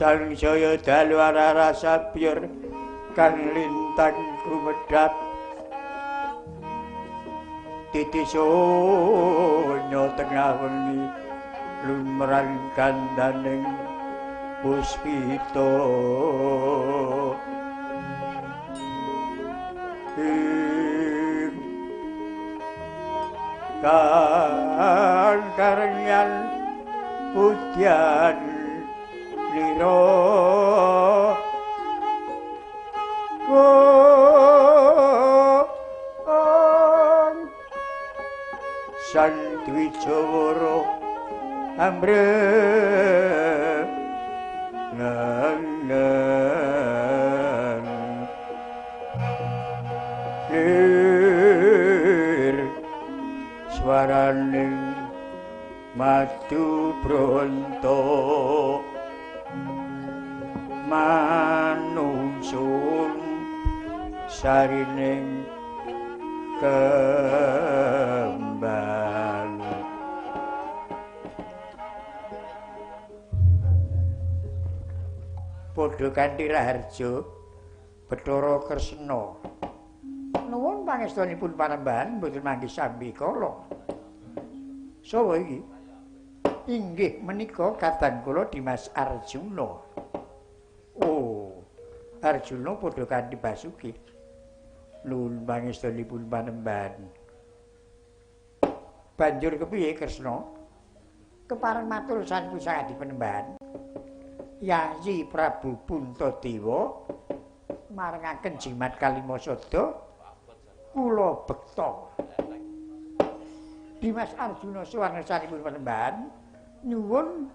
Sanjaya dalu rasa biur kang lintang gumedhap titi sunyo tengah wengi lumrang kandaning puspita ing kang karengan putyan lira Sang Dwijawara ambre nang lir swaraning madu bronto manungsun sarining kembang. Padha kanthi raharja Bathara Kresna. Nuwun pangestunipun panembahan mboten manggih sambikala. Sapa iki? Inggih menika kadang kula Dimas Arjuna. Oh, Arjuna padha kanthi Basuki. Nuwun pangestunipun panembahan. Banjur kepiye Kresna? Kepareng matur sampun sangat dipanembahan. Yayi Prabu Puntadewa marengaken jimat Kalimasada kula bekta. Dimas Arjuna suwarnasanipun panembahan nyuwun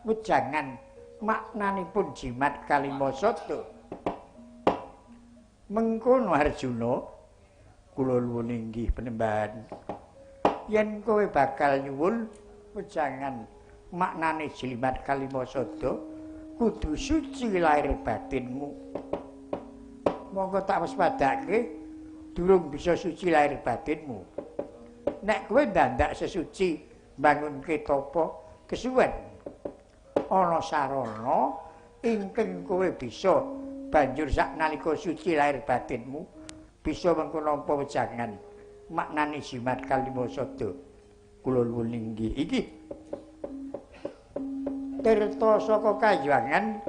wejangan maknanipun jimat Kalimasada. Mengkono Arjuna, kula nuwun inggih panembahan. Yen kowe bakal nyuwun wejangan maknane jimat Kalimasada, kudu suci lahir batinmu. Monggo tak waspadake durung bisa suci lahir batinmu. Nek kowe ndandak sesuci mbangunke tapa kesuwen, ana sarana ingkang kowe bisa banjur saknalika suci lahir batinmu bisa mengko nampa wejangan maknane jimat Kalimasada. Kula nuwun inggih. Iki tirta saka kayangan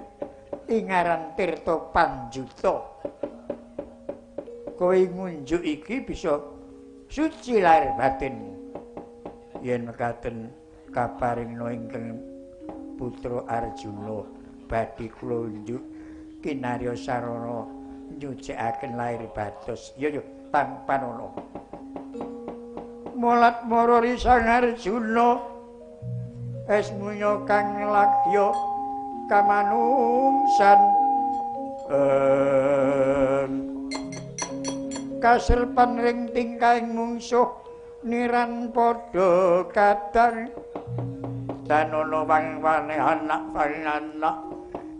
ing aran Tirta Panjuta. Kowe ngunjuk iki bisa suci lahir batinmu. Yen mekaten kaparingna ingkang putra Arjuna badhe kula unjuk kinarya sarana nyucikaken lahir batos. Ya ya tampanana. Molat mara risang Arjuna esmunya kang lagya kamanungsan kaserpan ring tingkahing mungsuh niran padha kadang danono wang-wane anak panganak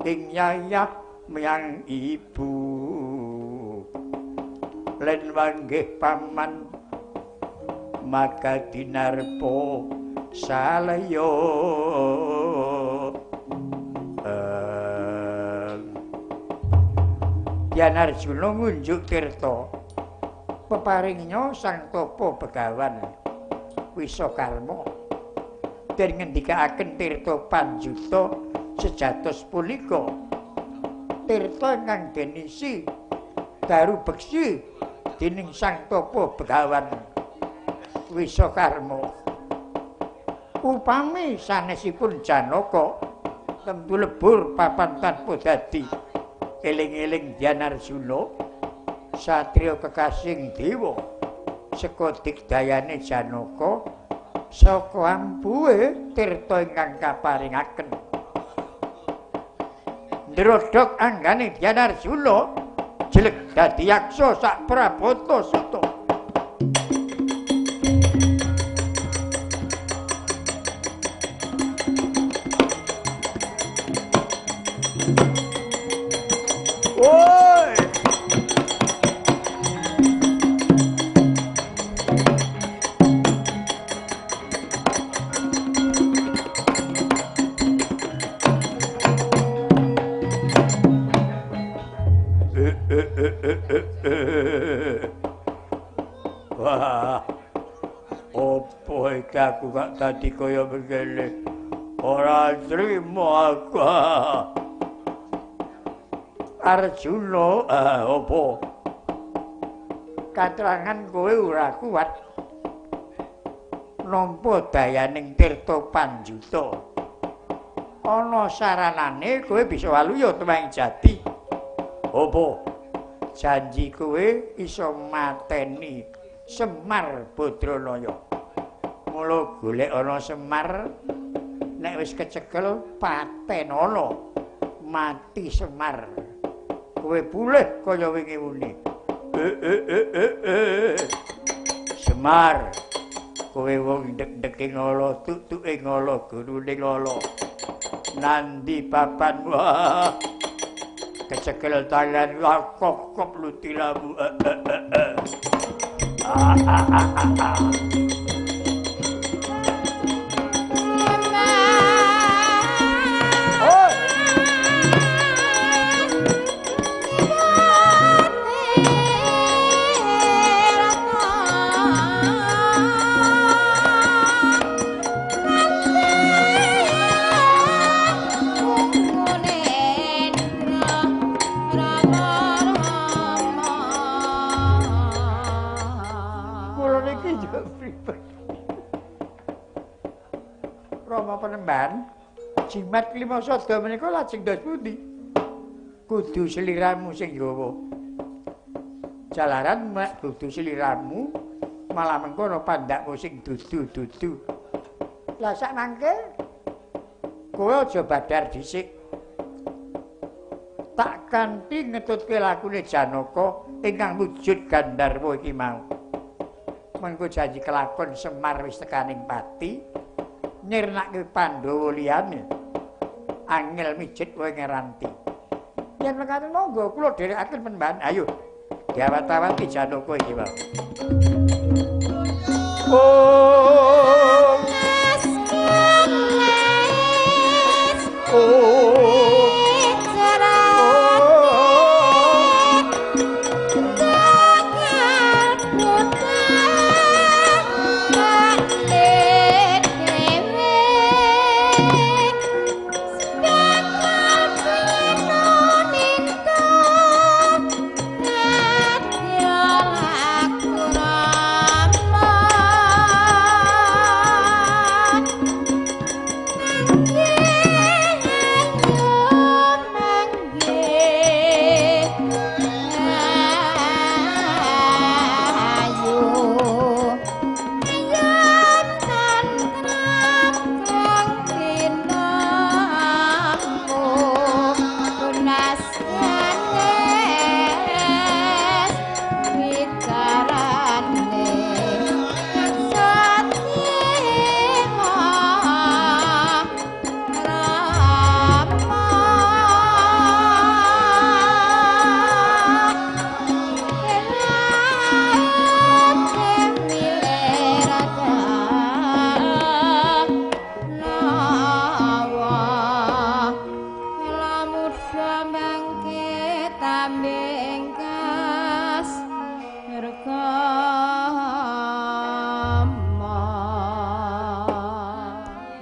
ing yayah miyang ibu len wanggih paman maka dinarpa salaya. Yan Arjuna ngunjuk tirta peparingnya Sang Tapa Begawan Wisakarma den ngendikaaken tirta panjuta sejatos punika tirta ingkang denisi daru beksi dening Sang Tapa Begawan Wisakarma. Upami sanesipun Janaka tentu lebur papan tanpa dadi. Eling-eling Yan Arjuna satriya kekasing dewa saka digdayane Janaka saka ampuhe tirta ingkang kaparingaken. Ndrodhok anggane Yan Arjuna jelek dadi yaksa sak prabata suta. Wah, opo iki aku gak dadi kaya mengkene? Ora trimo aku. Arjuna, opo? Katrangan kowe ora kuat nampa dayaning tirta panjuta. Ana saranane kowe bisa waluya tumang jati. Opo? Janji kowe iso mateni Semar Badranaya. Mula golek ana Semar, nek wis kecekel patenana, mati Semar. Kowe pulih kaya wingi muni. Semar, kowe wong ndek-ndeke ngala, tutuke ngala, gurune ngala. Nandi papanmu? Kecekel tangan kok lutilamu. Panembahan jimat klima sada menika lajeng dos pundi? Kudu sliramu sing gawa. Jalaran mek kudu sliramu malah mengkono pandakmu sing dudu-dudu. Lah sak mangke kowe aja badar dhisik. Tak kanthi ngetutke lakune Janaka ingkang wujud Gandharwa iki mau. Mengko janji kelakon Semar wis tekaning pati. Nirnake Pandhawa liyane angel mijet kowe ngeranti. Yen mekaten monggo kula dherekaken penembahan. Ayo diawat-awati Janaka iki wae. Oh, oh.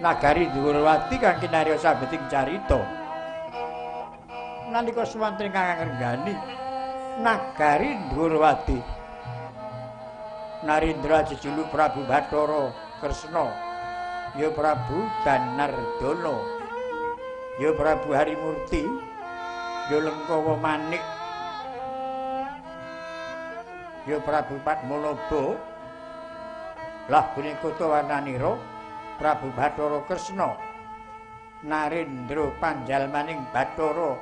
Nagari Dwarawati kang kinarya sabeting carita. Nalika swanten kang ngrenggani Nagari Dwarawati, Narendra jejuluk Prabu Bathara Kresna, ya Prabu Danardana, ya Prabu Harimurti, ya Lengkawa Manik, ya Prabu Padmanaba. Lah punika warnanira Prabu Bathara Kresna, Narendra panjalmaning Bathara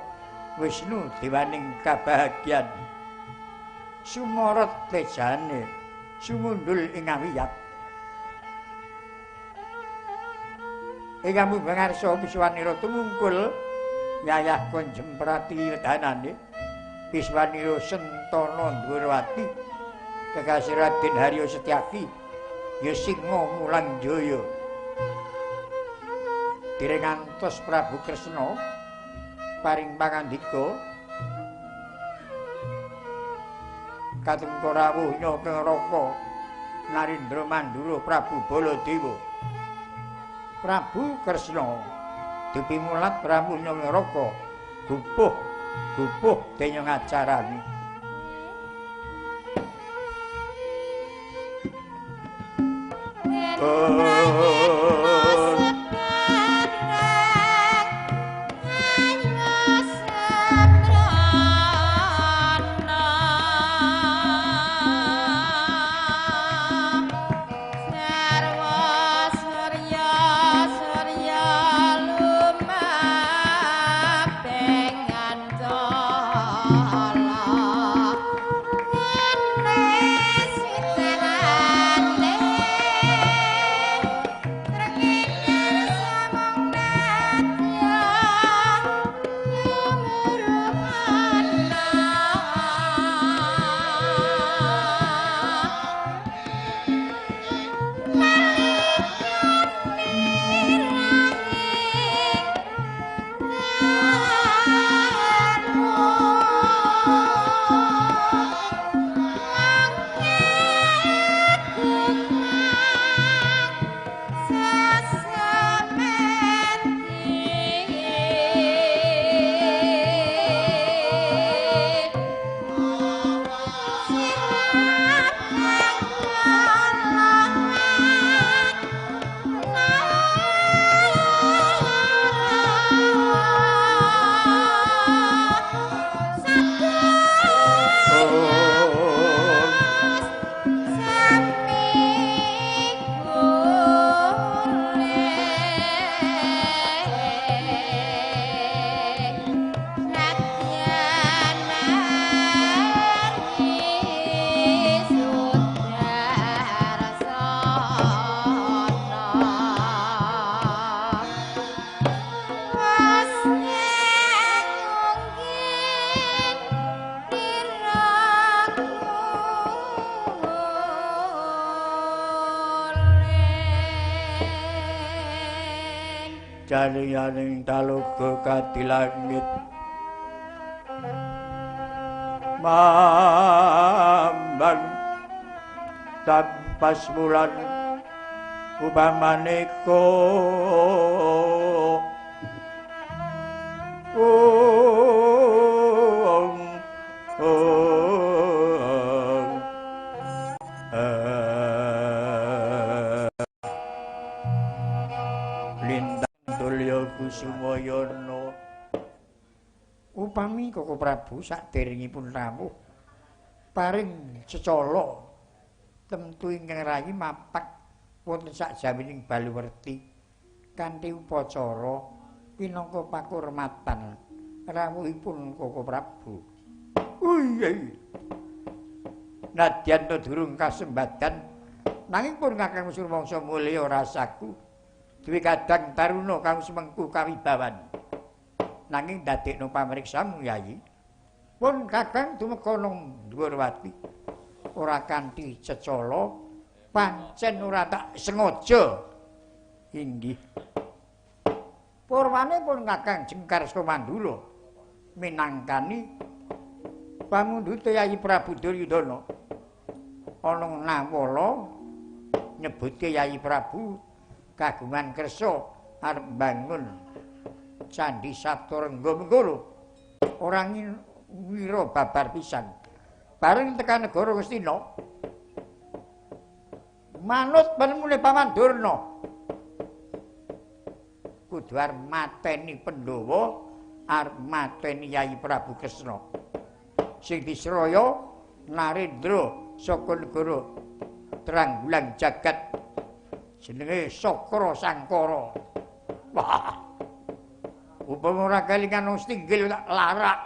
Wisnu dewaning kabahagyan. Sumorot tejane sumundul ing awiyat. Ing amung ngarsa Piswanira tumungkul yayah konjemprati wedanane Piswanira Sentana Dwarawati kekasih Raden Haryo Setyaki ya Singa Mulanjaya. Dereng ngantos Prabu Kresna paring pangandika Katumpa rawuh Nyakaraka Narendra Mandura Prabu Baladewa. Prabu Kresna dipimulat Prabu Nyakaraka gupuh gupuh dene ngacarani. Jaliyaning talaga kadilangit mambang tampas bulan upamane Kusumayana. Upami Koko Prabu saderengipun rawuh paring secala temtu ingkang rayi mapak wonten sakjawining Baluwerti kanthi upacara pinangka pakurmatan rawuhipun Koko Prabu. Iya. Nadyan to durung kasembadan nanging pun Kakang Surmangsa mulya rasaku duwe kadang taruna kang semengku kawibawan. Nanging ndadekno pamriksamu Yayi. Pun Kakang tumeka nang Dwarawati ora kanthi cecala pancen ora tak sengaja. Inggih. Purwane pun Kakang Jengkar saka Mandura minangkani pamundhute Yayi Prabu Duryudana. Ana Nawala nyebutke Yayi Prabu kagungan kersa arep mbangun Candhi Saptarengga mengkono ora ngira babar pisan. Bareng tekan negara Ngastina manut penemune Paman Durna kudu arep mateni Pandhawa, arep mateni Yayi Prabu Kresna sing disraya Narendra saka negara Tranggulang Jagat jenenge Sakra Sangkara. Wah. Upama ora kelingan wong setinggil tak larak.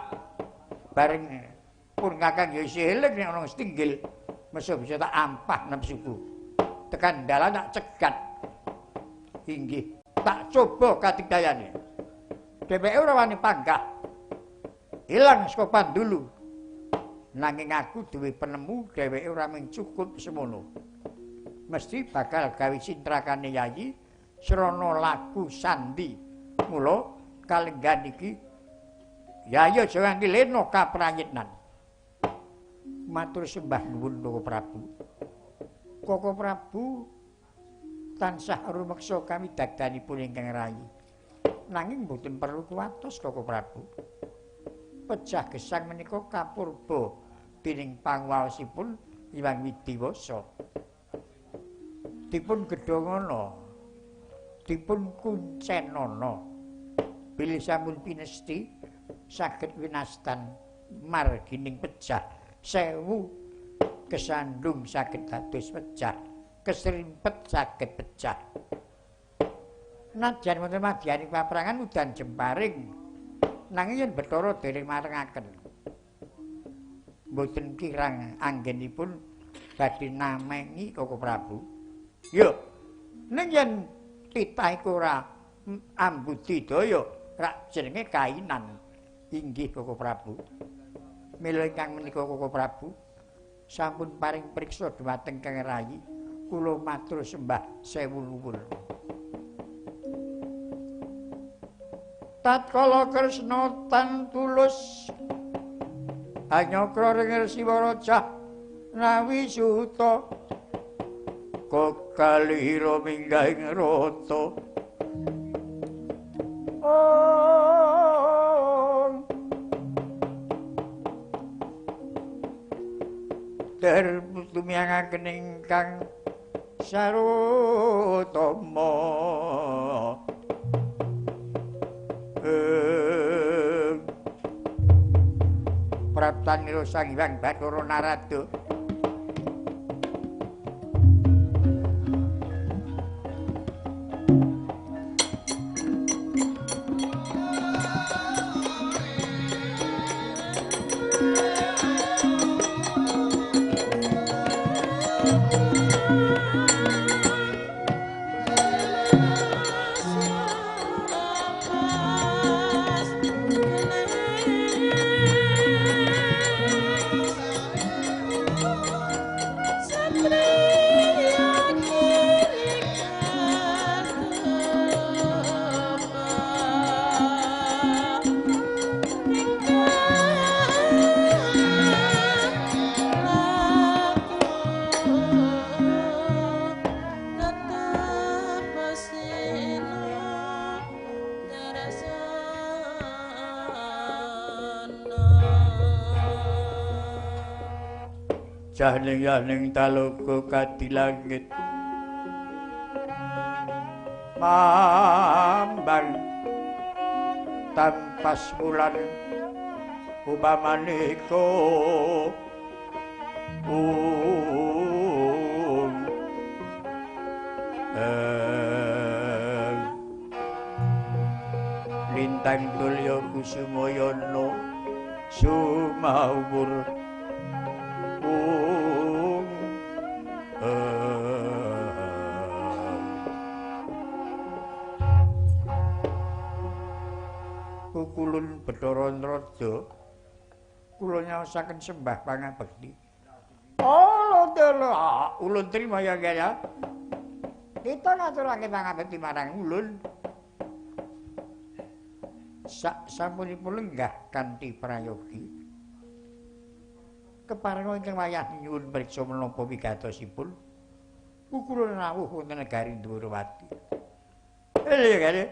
Bareng pun Kakang ya isih eling nek ana setinggil, mesa bisa tak ampah nepsuku. Tekan dalan tak cegat. Inggih, tak coba katigayane. Dheweke ora wani panggah. Ilang saka pandulu. Nanging aku duwe penemu dheweke ora mung cukup semono. Mesti bakal gawe cintrakane Yayi srana laku sandi. Mula kalenggan iki Yayi aja nganti lena kaprayitnan. Matur sembah nuwun Koko Prabu. Koko Prabu tansah rumeksa kamidagdanipun ingkang rayi. Nanging mboten perlu kuwatos Koko Prabu. Pejah gesang menika kapurba dening panguwaosipun Hyang Widiwasa. Dipun gedhongana, dipun kuncenana. Bilih sampun pinesti saged winastan margining pejah 1000 kesandung saged dados pejah, kesrimpet saged pejah. Najan wonten madyaning paprangan udan jemparing, nanging yen Bathara dereng marengaken mboten kirang anggenipun badhe namengi Koko Prabu. Yo, ning yen titah iku ora ambudidaya, rak jenenge kainan. Inggih Koko Prabu. Mila ingkang menika Koko Prabu sampun paring priksa dhumateng Kang Rayi, kula matur sembah sewu nuwun. Tatkala Kresna tan tulus hanyakra ring Resi Waraja nawi suta kokalihira minggahing rata. Om ter tumiyangaken ingkang sarotama. Praptanira Sang Hyang Bathara Narada. Jahning-jahning talaga kadilangit mambang tampas bulan upamaneka lintang tulya kusumayana sumawur. Pukulun Bathara Narada kula nyaosaken sembah pangabekti. Allah dalah, ulun trima ya ya. Kita ngaturake pangabekti marang ulun. Sak sampunipun lenggah kanthi prayogi. Keparenga ingkang wayah nyuwun priksa menapa wigatosipun. Pukulun rawuh wonten negari Ndhurawati. Lha ya.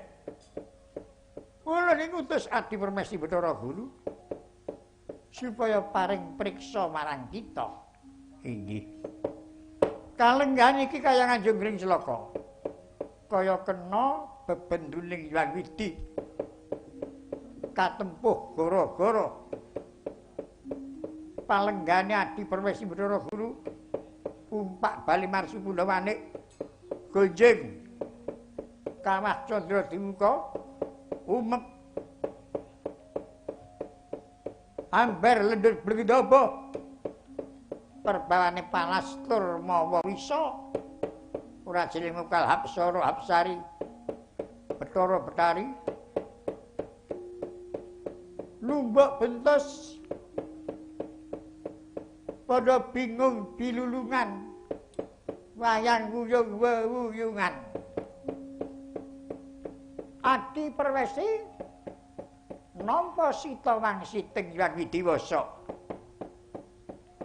Kula ngutus Adi Permesti Bathara Guru supaya paring priksa marang kita. Inggih. Kalenggahan iki kaya nganjung gring celaka. Kaya kena bebenduning Hyang Widi. Katempuh gara-gara palenggane Adi Permesti Bathara Guru umpak bali marsu Pundawanik gonjing kawah candra dimuka umep amber lendur blengidaba perbawane palas tur mawa wisa ora jeling mukal hapsara hapsari Bathara Betari lumbak bentos padha bingung bilulungan wayang wuyung wewuyungan. Adi Perwesi nampa sita wangsiting Hyang Widiwasa.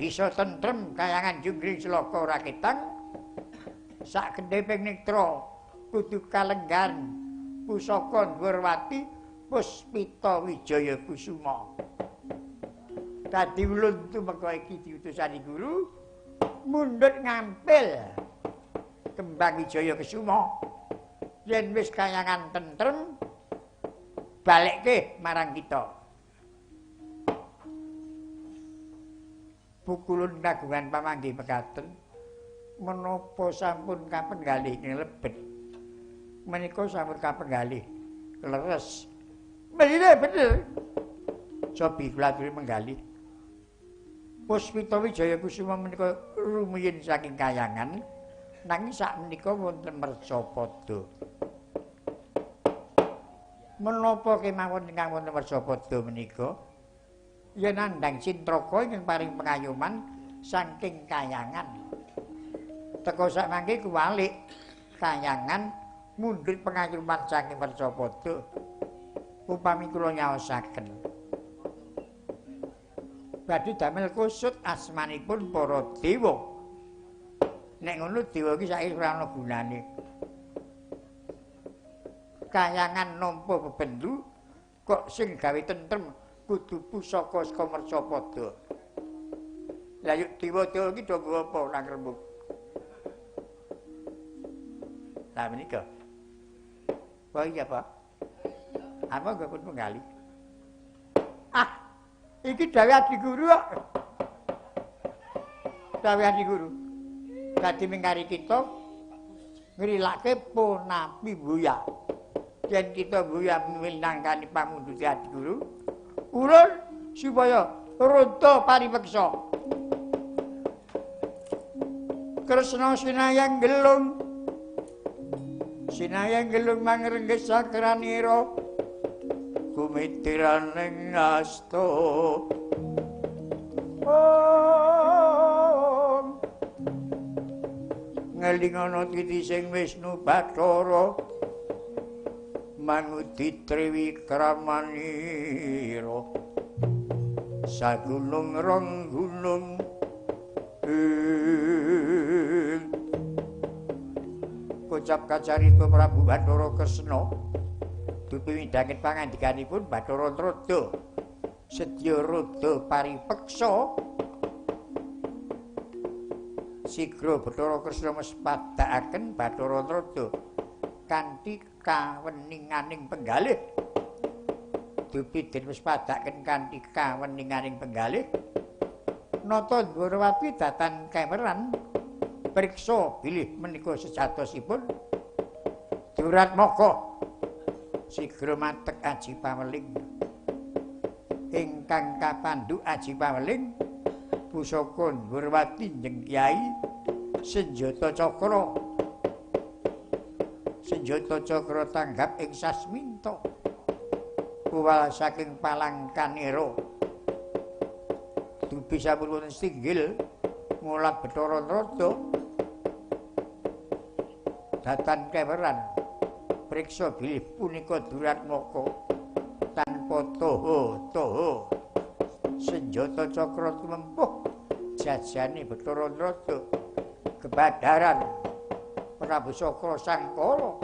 Bisa tentrem kayangan Junggring Sloka Raketang sak gendheping netra kudu kalenggan pusaka Ndhuwurwati Puspita Wijaya Kusuma. Dadi ulun tumeka iki diutusani guru mundhut ngampil kembang Wijaya Kusuma. Yen wis kayangan tentrem balekke marang kita. Pukulun kagungan pamanggih mekaten menapa sampun kapenggalih ing lebet menika sampun kapenggalih leres bener bener cobi kula aturi menggalih Puspita Wijaya Kusuma menika rumiyin saking kayangan nanging sakmenika wonten Mercapada. Menapa kemawon ingkang wonten Mercapada menika yen nandhang cintraka ingkang paring pengayoman saking kayangan. Teka sakmangke kuwalik kayangan mundhut pengayoman saking Mercapada. Upami kula nyaosaken badhe damel kusut asmanipun para dewa. Nek ngono dewa iki saiki ora ana gunane. Kayangan nampa bebendu kok sing gawe tentrem kudu pusaka saka Mercapada. Lah yuk dewa-dewa iki do nggo apa nang rembug. Lah menika. Wah iya, Pak. Apa nggak pun penggali? Ah, iki dawuh adi guru kok. Dawuh adi guru. Dadi mingkari kita ngrilake ponapi buya. Yen kita buya minangkani pamundhute adi guru, urun supaya ronta paripeksa. Kresna sinayang gelung. Sinayang gelung mangrengges sakranira gumitiraning asta. Om ngelingana titi sing Wisnu Bathara mangudi Triwikramanira sagunung rong gunung ing kocap kacarita Prabu Bathara Kresna dupi midhangit pangandikanipun Bathara Narada sedya rada paripeksa sigra Bathara Kresna mespadakaken Bathara Narada kanthi kaweninganing penggalih. Dupi den mespadakaken kanthi kaweninganing penggalih nata Ndhuwurwati datan kemeran priksa bilih menika sejatosipun Duratmaka sigra matek aji paweling ingkang kapandhu aji paweling pusaka Ndhuwurwati njeng kyai senjata cakra senjata cakra tanggap ing sasminta kuwal saking palangkanira dupi sampun wonten singgil ngulat Bathara Narada datan keweran priksa bilih punika Duratmaka tanpa toho-toho senjata cakra tumempuh jajane Bathara Narada kebadaran Prabu Sakra Sangkara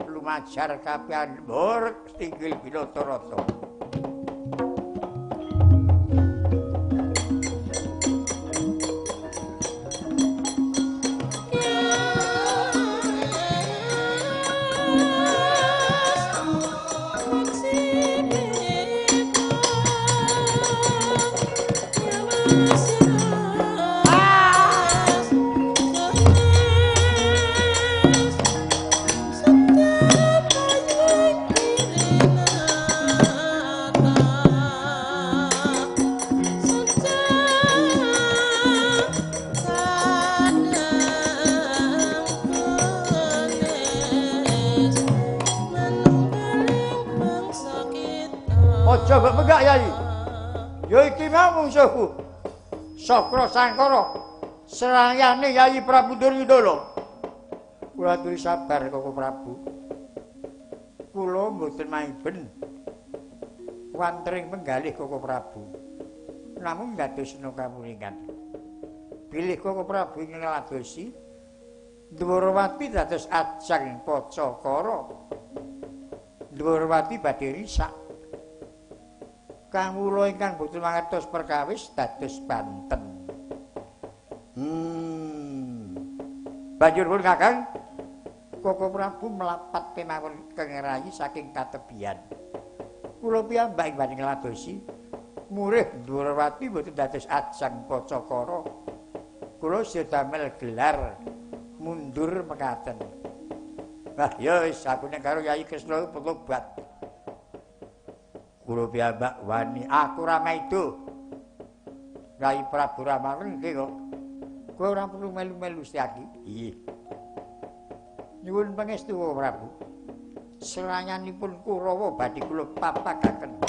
lumajar kapian borek tinggil Binatarata. Aja mbok menggak, Yai. Ya iki mau mungsuhku. Sakra Sangkara serayane Yai Prabu Duryudana. Kula aturi sabar Koko Prabu. Kula mboten maiben wantering penggalih Koko Prabu. Namung ndadosna kamuringan. Bilih Koko Prabu ngladosi Dwarawati dados ajang Pacakara. Dwarawati badhe risak. Kawula ingkang boten mangertos perkawis dados banten. Banjur pun Kakang Koko Prabu mlapat kemawon keng rayi saking katebian. Kula piyambak ing badhe ngladosi murih Dwarawati boten dados ajang Pacakara. Kula sedamel gelar mundur mekaten. Wah, ya wis aku nek karo Yayi Kresna petobat. Kula piyambak wani aku ora maido. Rai Prabu Rama nggih kok. Kowe ora perlu melu-melu Setyaki. Iya. Nyuwun pangestu Prabu. Seranganipun Kurawa badhe kula papakaken.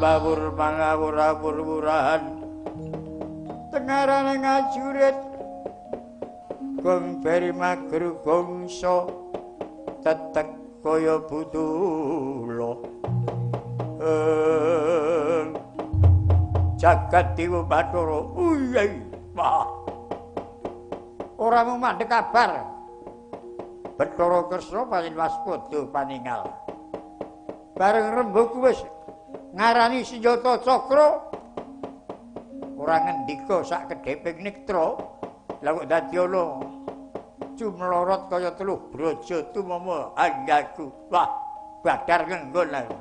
Mawur mangawur-awur-wurahan tengarane ngajurit gong beri magru gongso tetek kaya butulo jagat dewa bathara uyai wah ora mung mandek kabar Bathara Kresna paling waspada paningal bareng rembug wis ngarani senjata cakra ora ngendika sak kedheping nektra lha kok dadi ana cumlorot kaya teluh braja tumama anggaku wah badar ngenggon aku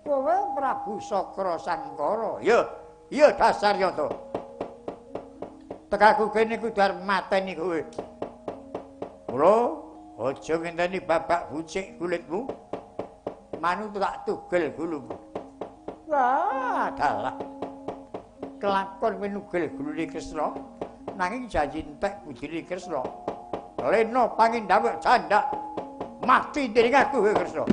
kowe Prabu Sakra Sangkara ya iya dasar yata tekaku kene kudu arep mateni kowe mula aja ngenteni babak bucik kulitmu manut tak tugel gulumu. Wah, dalah. Kelakon kowe nugel gulune Kresna, nanging janji entek budine Kresna. Lena pangindhawa candak mati dening aku kowe Kresna.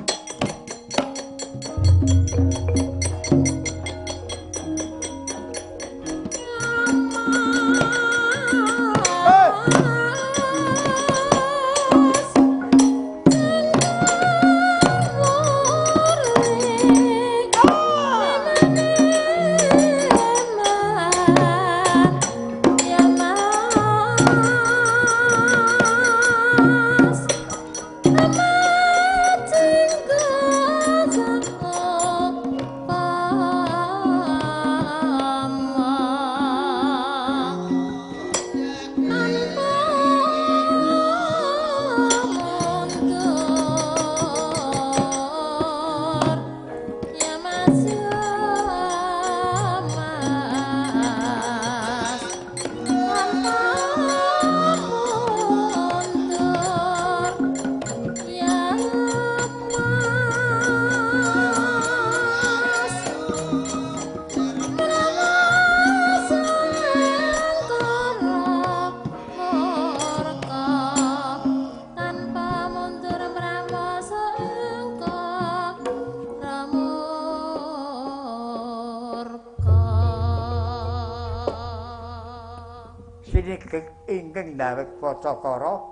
Ingkang ndhawet Pacakara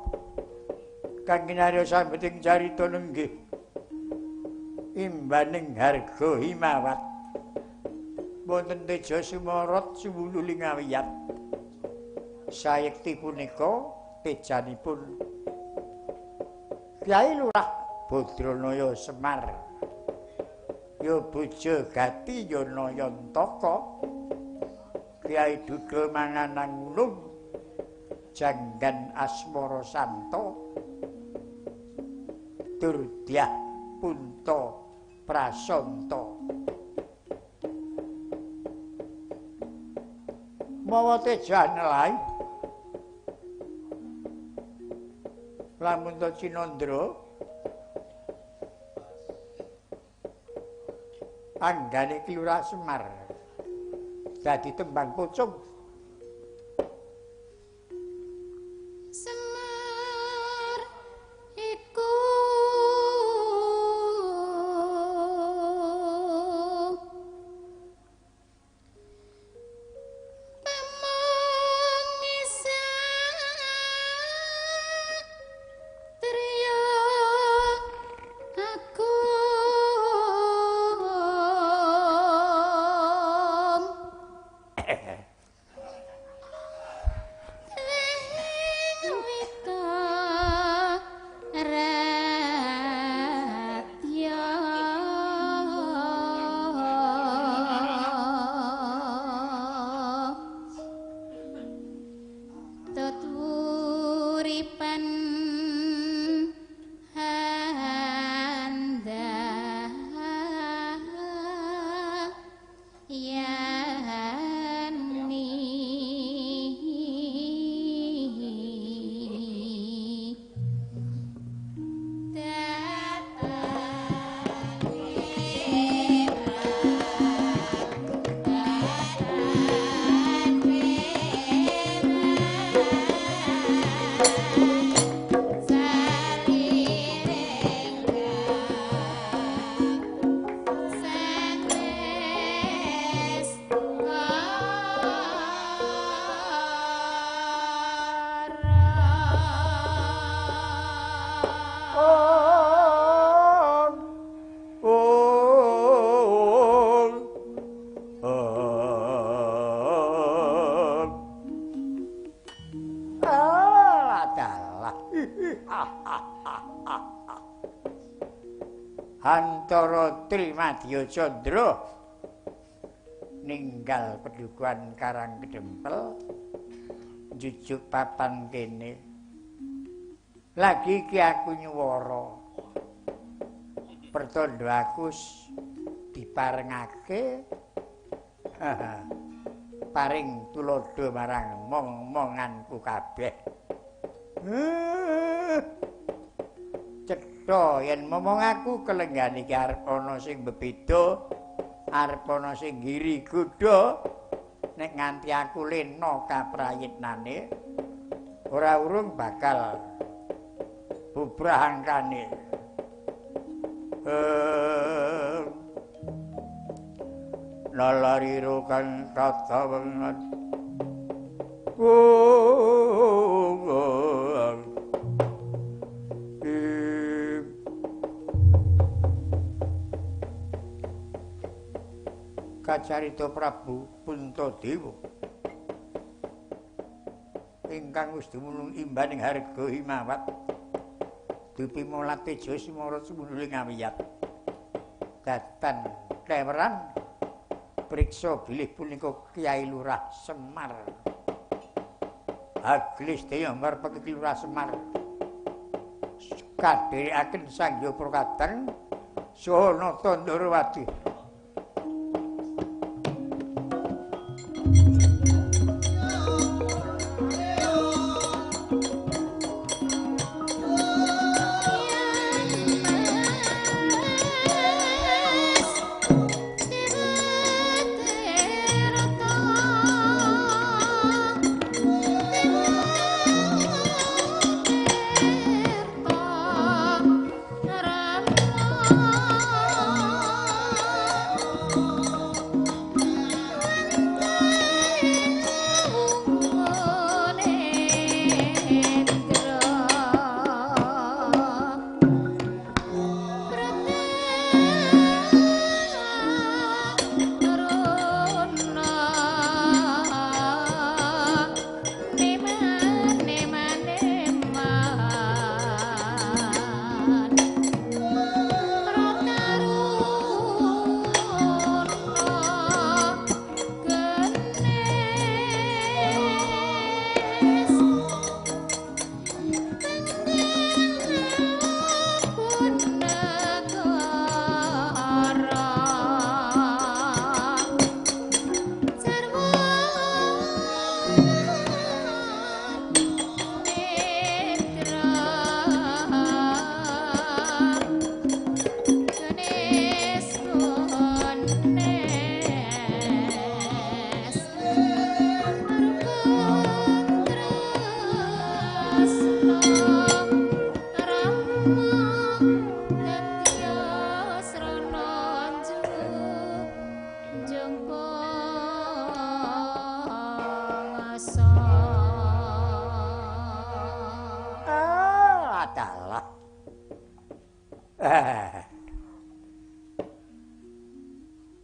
kang kinarya sambeting carita nenggih imbaning harga himawat wonten teja sumarot suwululing awiyat sayekti punika tejanipun Kyai Lurah Badranaya Semar ya bojo gati ya Nayantaka. Kyai Duda manganang ngunung janggan asmara santa durdyah punta prasanta. Mawa tejan lae lamun to Cinandra anggane Ki Lurah Semar dadi tembang pocong. Semar iku Antara Trimadya Candra ninggal pedukuhan Karang Kedempel njujuk papan kene. Lagi iki aku nyuwara. Pertandha aku diparengake paring tuladha marang mong-monganku kabeh. Cetha yen momong aku kelenggan iki arep ana sing bebeda, arep ana sing ngiri godha, nek nganti aku lena kaprayitnane ora urung bakal bubrah angkane. Nalariro kang tatawengan Kacarita Prabu Puntadewa ingkang wis dumunung imbaning harga himawat dupi molat teja sumara sumundhuling awiyat datan kleweran priksa bilih punika Kyai Lurah Semar. Aglis deya marpeki Ki Lurah Semar kadherekaken Sang Hyang Prakadang saha Nata Ndorowati. Rama.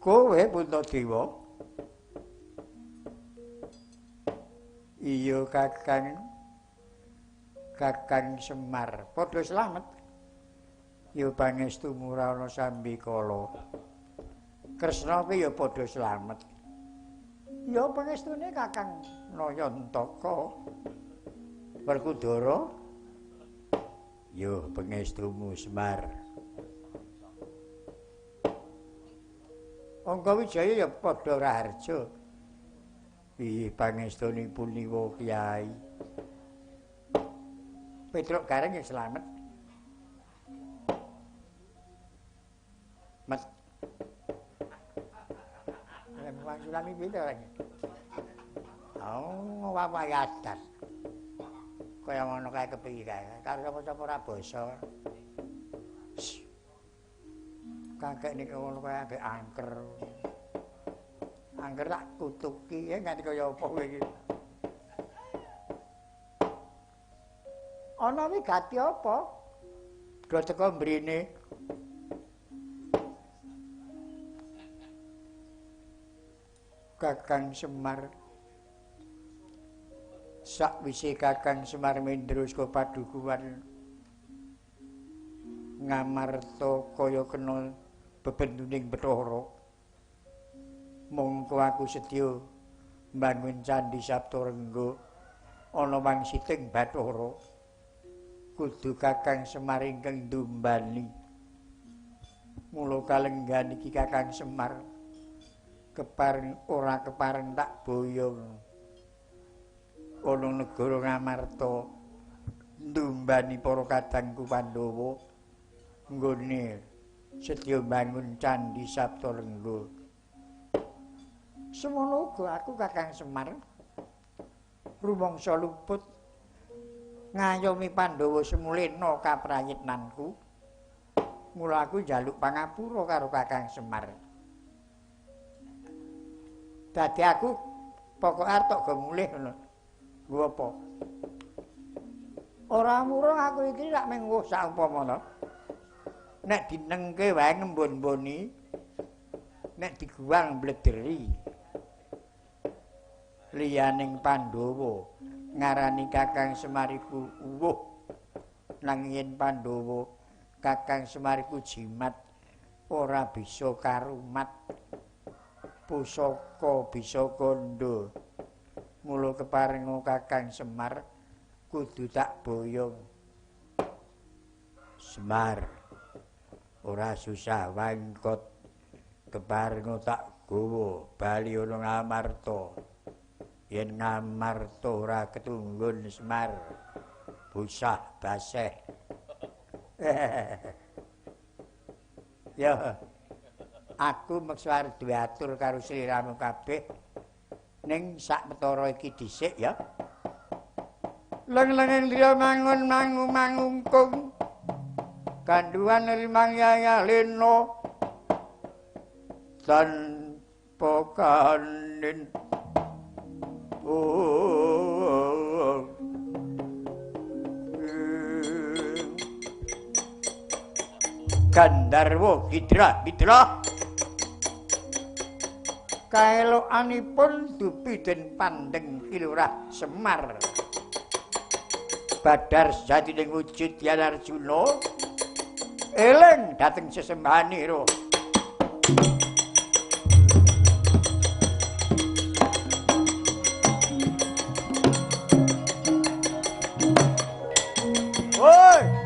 Kowe Puntadewa? Iya Kakang. Kakang Semar, padha slamet. Ya pangestumu ora ana sambikala. Kresna kuwi ya padha slamet. Ya pangestune Kakang Nayantaka. Werkudara? Ya pangestumu Semar. Anggawijaya ya padha raharja. Piye pangestunipun Niwa Kyai? Petruk Gareng ya slamet. Met. Wong sulami piye to? Oh, wawahe adat. Kaya ngono kae kepiye kae? Karo sapa-sapa ora basa. Kakek niki ngono kae agek angker. Angker tak kutuki ya nganti kaya apa kowe iki. Ana wigati apa? Do teko mrene. Kakang Semar. Sakwise Kakang Semar mendro saka padukuhan Ngamarta kaya kena bebenduning Bathara. Mongko aku sedya mbangun Candhi Saptarengga ana wangsiting Bathara. Kudu Kakang Semar ingkang ndumbani. Mula kalenggan iki Kakang Semar kepareng ora kepareng tak boyong ana negara Ngamarta ndumbani para kadangku Pandhawa nggone sedya mbangun Candhi Saptarengga. Semono uga aku Kakang Semar rumangsa luput ngayomi Pandhawa semulena kaprayitnanku. Mula aku njaluk pangapura karo Kakang Semar. Dadi aku pokoke arep tok go mulih ngono. Nggo apa? Ora murung aku iki rak mung wuh saumpama to. Nek dinengke wae ngembon-mboni, nek diguwang blederi. Liyaning Pandhawa ngarani Kakang Semar iku uwuh, nanging yen Pandhawa Kakang Semar iku jimat ora bisa karumat. Pusaka bisa kandha. Mula keparenga Kakang Semar kudu tak boyong. Semar ora susah wangkot, keparenga tak gawa bali ana Ngamarta. Yen Ngamarta ora ketunggun Semar, bosah baseh. Ya, aku meksa arep duwe atur karo sliramu kabeh ning sak metara iki dhisik ya. Leng-lenging liya mangun mangu mangungkung ganduwan limang yaya lena tanpa kanin. Oh, Gandharwa Gidra Gidra kaelokanipun dupi den pandeng Ki Lurah Semar. Badar sejatining wujud Yan Arjuna eling dhateng sesembahanira. Woi.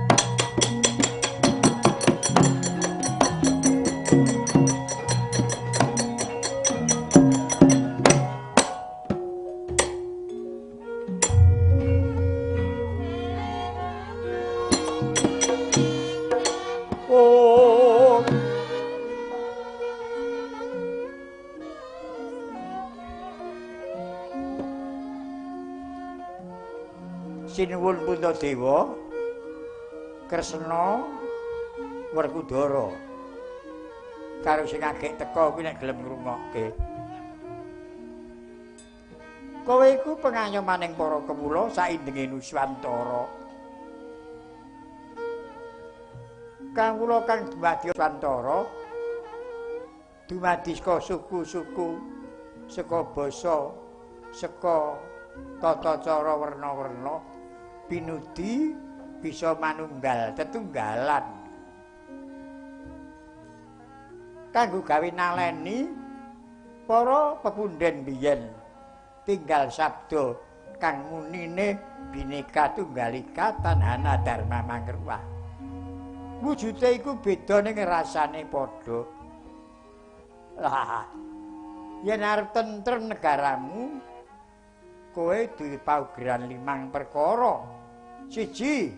Sinuwun Puntadewa, Kresna, Werkudara karo sing agek teka kuwi nek gelem ngrungokke. Kowe iku pengayomaning para kawula saindenge Nuswantara. Kawula kang dumadi Swantara, dumadi saka suku-suku, saka basa, saka tata cara werna-werna, pinudi bisa manunggal tetunggalan. Kanggo gawe naleni para pepundhen biyen tinggal sabda kang munine Bhinneka Tunggal Ika Tanhana Dharma Mangruwah. Wujude iku beda ning rasane padha. Lah, yen arep tentrem negaramu, kowe duwe paugeran 5 perkara. Siji,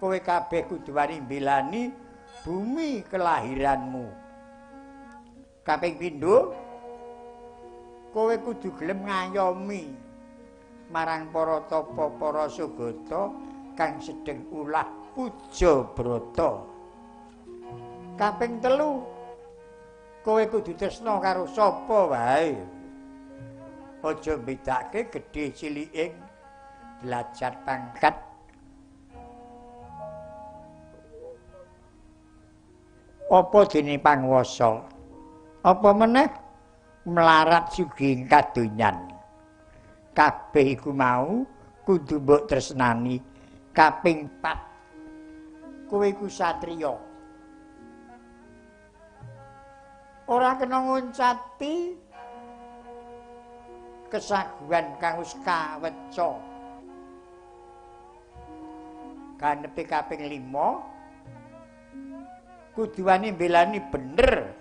kowe kabeh kudu wani mbelani bumi kelahiranmu. Kaping pindho, kowe kudu gelem ngayomi marang para tapa, para sugata kang sedeng ulah puja brata. Kaping telu, kowe kudu tresna karo sapa wae. Aja mbedake gedhe cilike, derajat pangkat. Apa dene panguwasa? Apa meneh melarat sugih kadonyan. Kabeh iku mau kudu mbok tresnani. Kaping 4, kowe iku satriya. Ora kena nguncati kesaguhan kang wis kaweca. Ganepe kaping 5, kudu wani mbelani bener,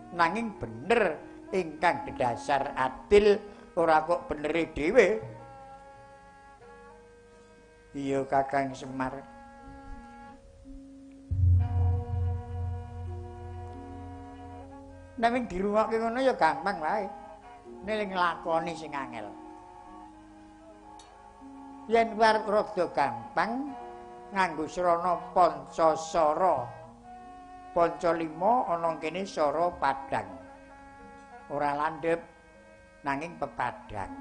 nanging bener ingkang dedasar adil, ora kok benere dhewe. Iya Kakang Semar. Nek dirungokke ngono ya gampang wae. Nek nglakoni sing angel. Yen arep rada gampang nganggo srana pancasara. Panca lima ana kene sara padhang. Ora landhep nanging pepadhang.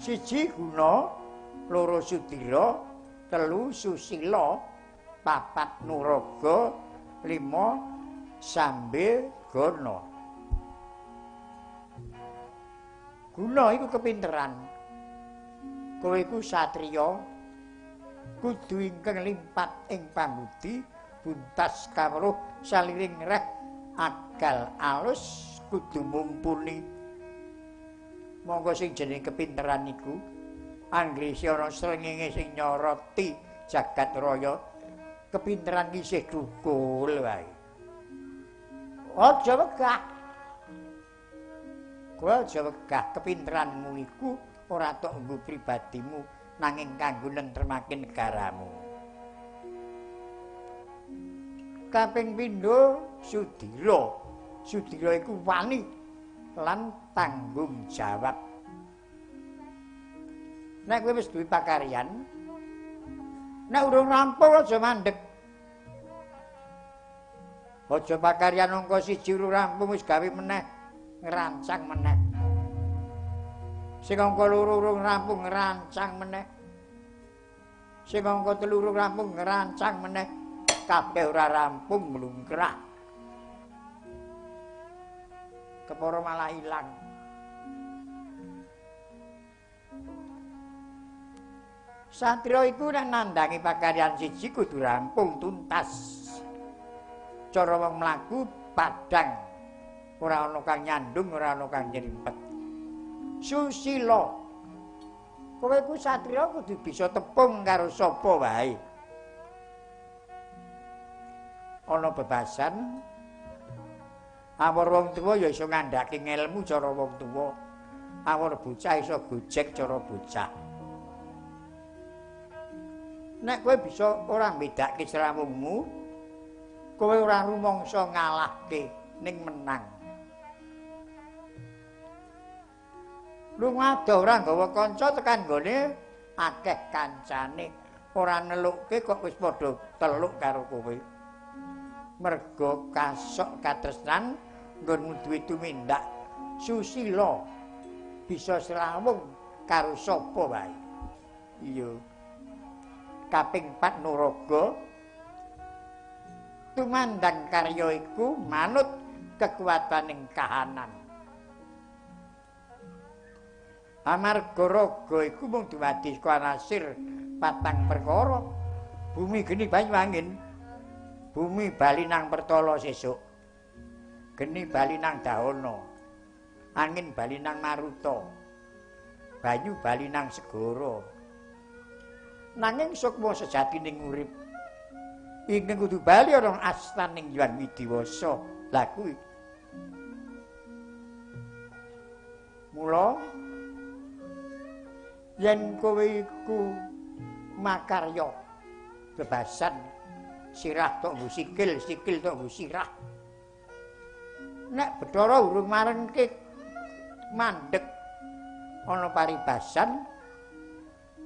Siji guna, loro sudira, telu susila, papat nuraga, 5 sambe gana. Guna iku kepinteran. Kowe iku satriya kudu ingkang limpat ing pambudi, buntas kawruh saliring reh agal alus kudu mumpuni. Monggo sing jenenge kepinteran iku anggere ana srengenge sing nyoroti jagat raya, kepinteran isih dukul wae. Aja wegah. Kowe aja wegah, kepinteranmu iku ora tok nggo pribadimu nanging kanggo nentremake negaramu. Kaping pindho Sudira. Sudira iku wani lan tanggung jawab. Nek kowe wis duwe pakaryan, nek urung rampung aja mandeg. Aja pakaryan angka 1 urung rampung wis gawe meneh, ngrancang meneh. Sing angka 2 urung rampung ngrancang meneh. Sing angka 3 urung rampung ngrancang meneh. Kabeh ora rampung mlungkrah. Kepara malah ilang. Satria iku nek nandhangi pakaryan siji kudu rampung tuntas. Cara wong mlaku padhang, ora ana kang nyandung, ora ana kang nyrimpet. Susila. Kowe iku satriya kudu bisa tepung karo sapa wae. Ana bebasan awor wong tuwa ya iso ngandhake ngelmu cara wong tuwa, awor bocah iso gojek cara bocah. Nek kowe bisa ora mbedake srawungmu, kowe ora rumangsa ngalahke ning menang. Lunga adoh ora nggawa kanca tekan nggone akeh kancane, ora nelukke kok wis padha teluk karo kowe. Merga kasok katresnan nggonmu duwe tumindak susila, bisa srawung karo sapa wae. Iya. Kaping 4 nuraga, Tumandang karya iku manut kekuataning kahanan. Amarga raga iku mung dumadi saka anasir patang perkara. Bumi geni banyu angin. Bumi bali nang pertala sesuk. Geni bali nang dahana. Angin bali nang maruta. Banyu bali nang segara. Nanging sukma sejatining urip ingkang kudu bali ana astaning Hyang Widiwasa. Lah kuwi. Mula yen kowe iku makarya bebasan sirah tok nggo sikil, sikil tok nggo sirah. Nek Bathara urung marengke mandheg ana paribasan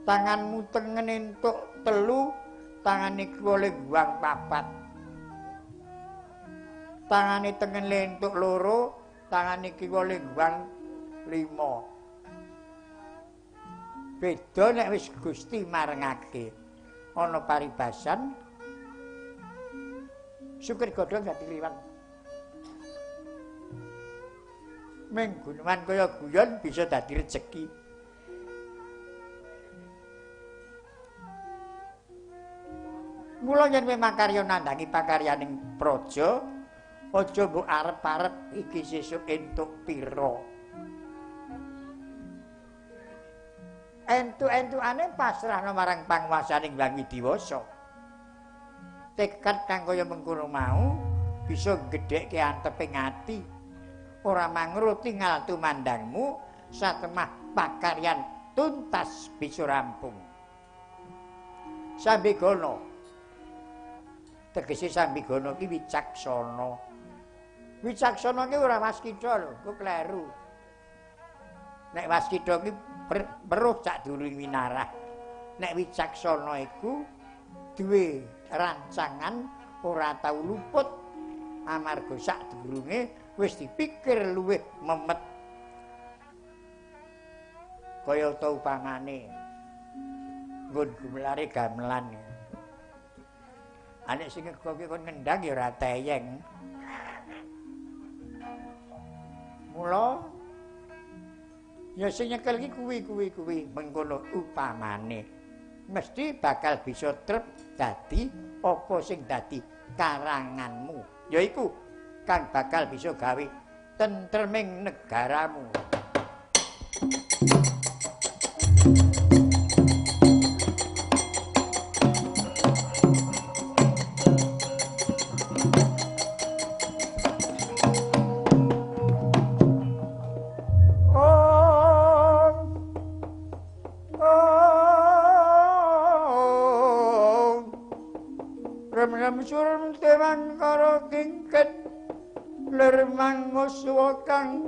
tanganmu tengen entuk 3, tangane kiwa le guang 4. Tangane tengen le entuk 2, tangane kiwa le guang 5. Beda nek wis Gusti marengake ana paribasan sukir godhong dadi liwat. Ming guneman kaya guyon bisa dadi rejeki. Mula yen kowe makarya nandhangi pakaryaning praja, aja mbok arep-arep iki sesuk entuk pira. Entuk-entukane pasrahno marang panguwasaning Hyang Widiwasa. Tekad kang kaya mengkono mau bisa gedhekke anteping ati. Ora mangro tingal tumandangmu satemah pakaryan tuntas bisa rampung. Sambigana. Tegese sambigana ki wicaksana. Wicaksana ki ora waskita lho, kok kleru. Nek waskita ki weruh sadurunge winarah. Nek wicaksana iku duwe rancangan ora tau luput amarga sadurunge wis dipikir luwih memet. Kaya ta upamane nggon gumelare gamelan. Anek sing ngegoke kon ngendang ya ora teyeng. Mula ya sing nyekel iki kuwi mengkono upamane mesti bakal bisa trep dadi apa sing dadi karanganmu, yaiku kang bakal bisa gawe tentreming negaramu. Surem tewan karo kingket lir manguswa kang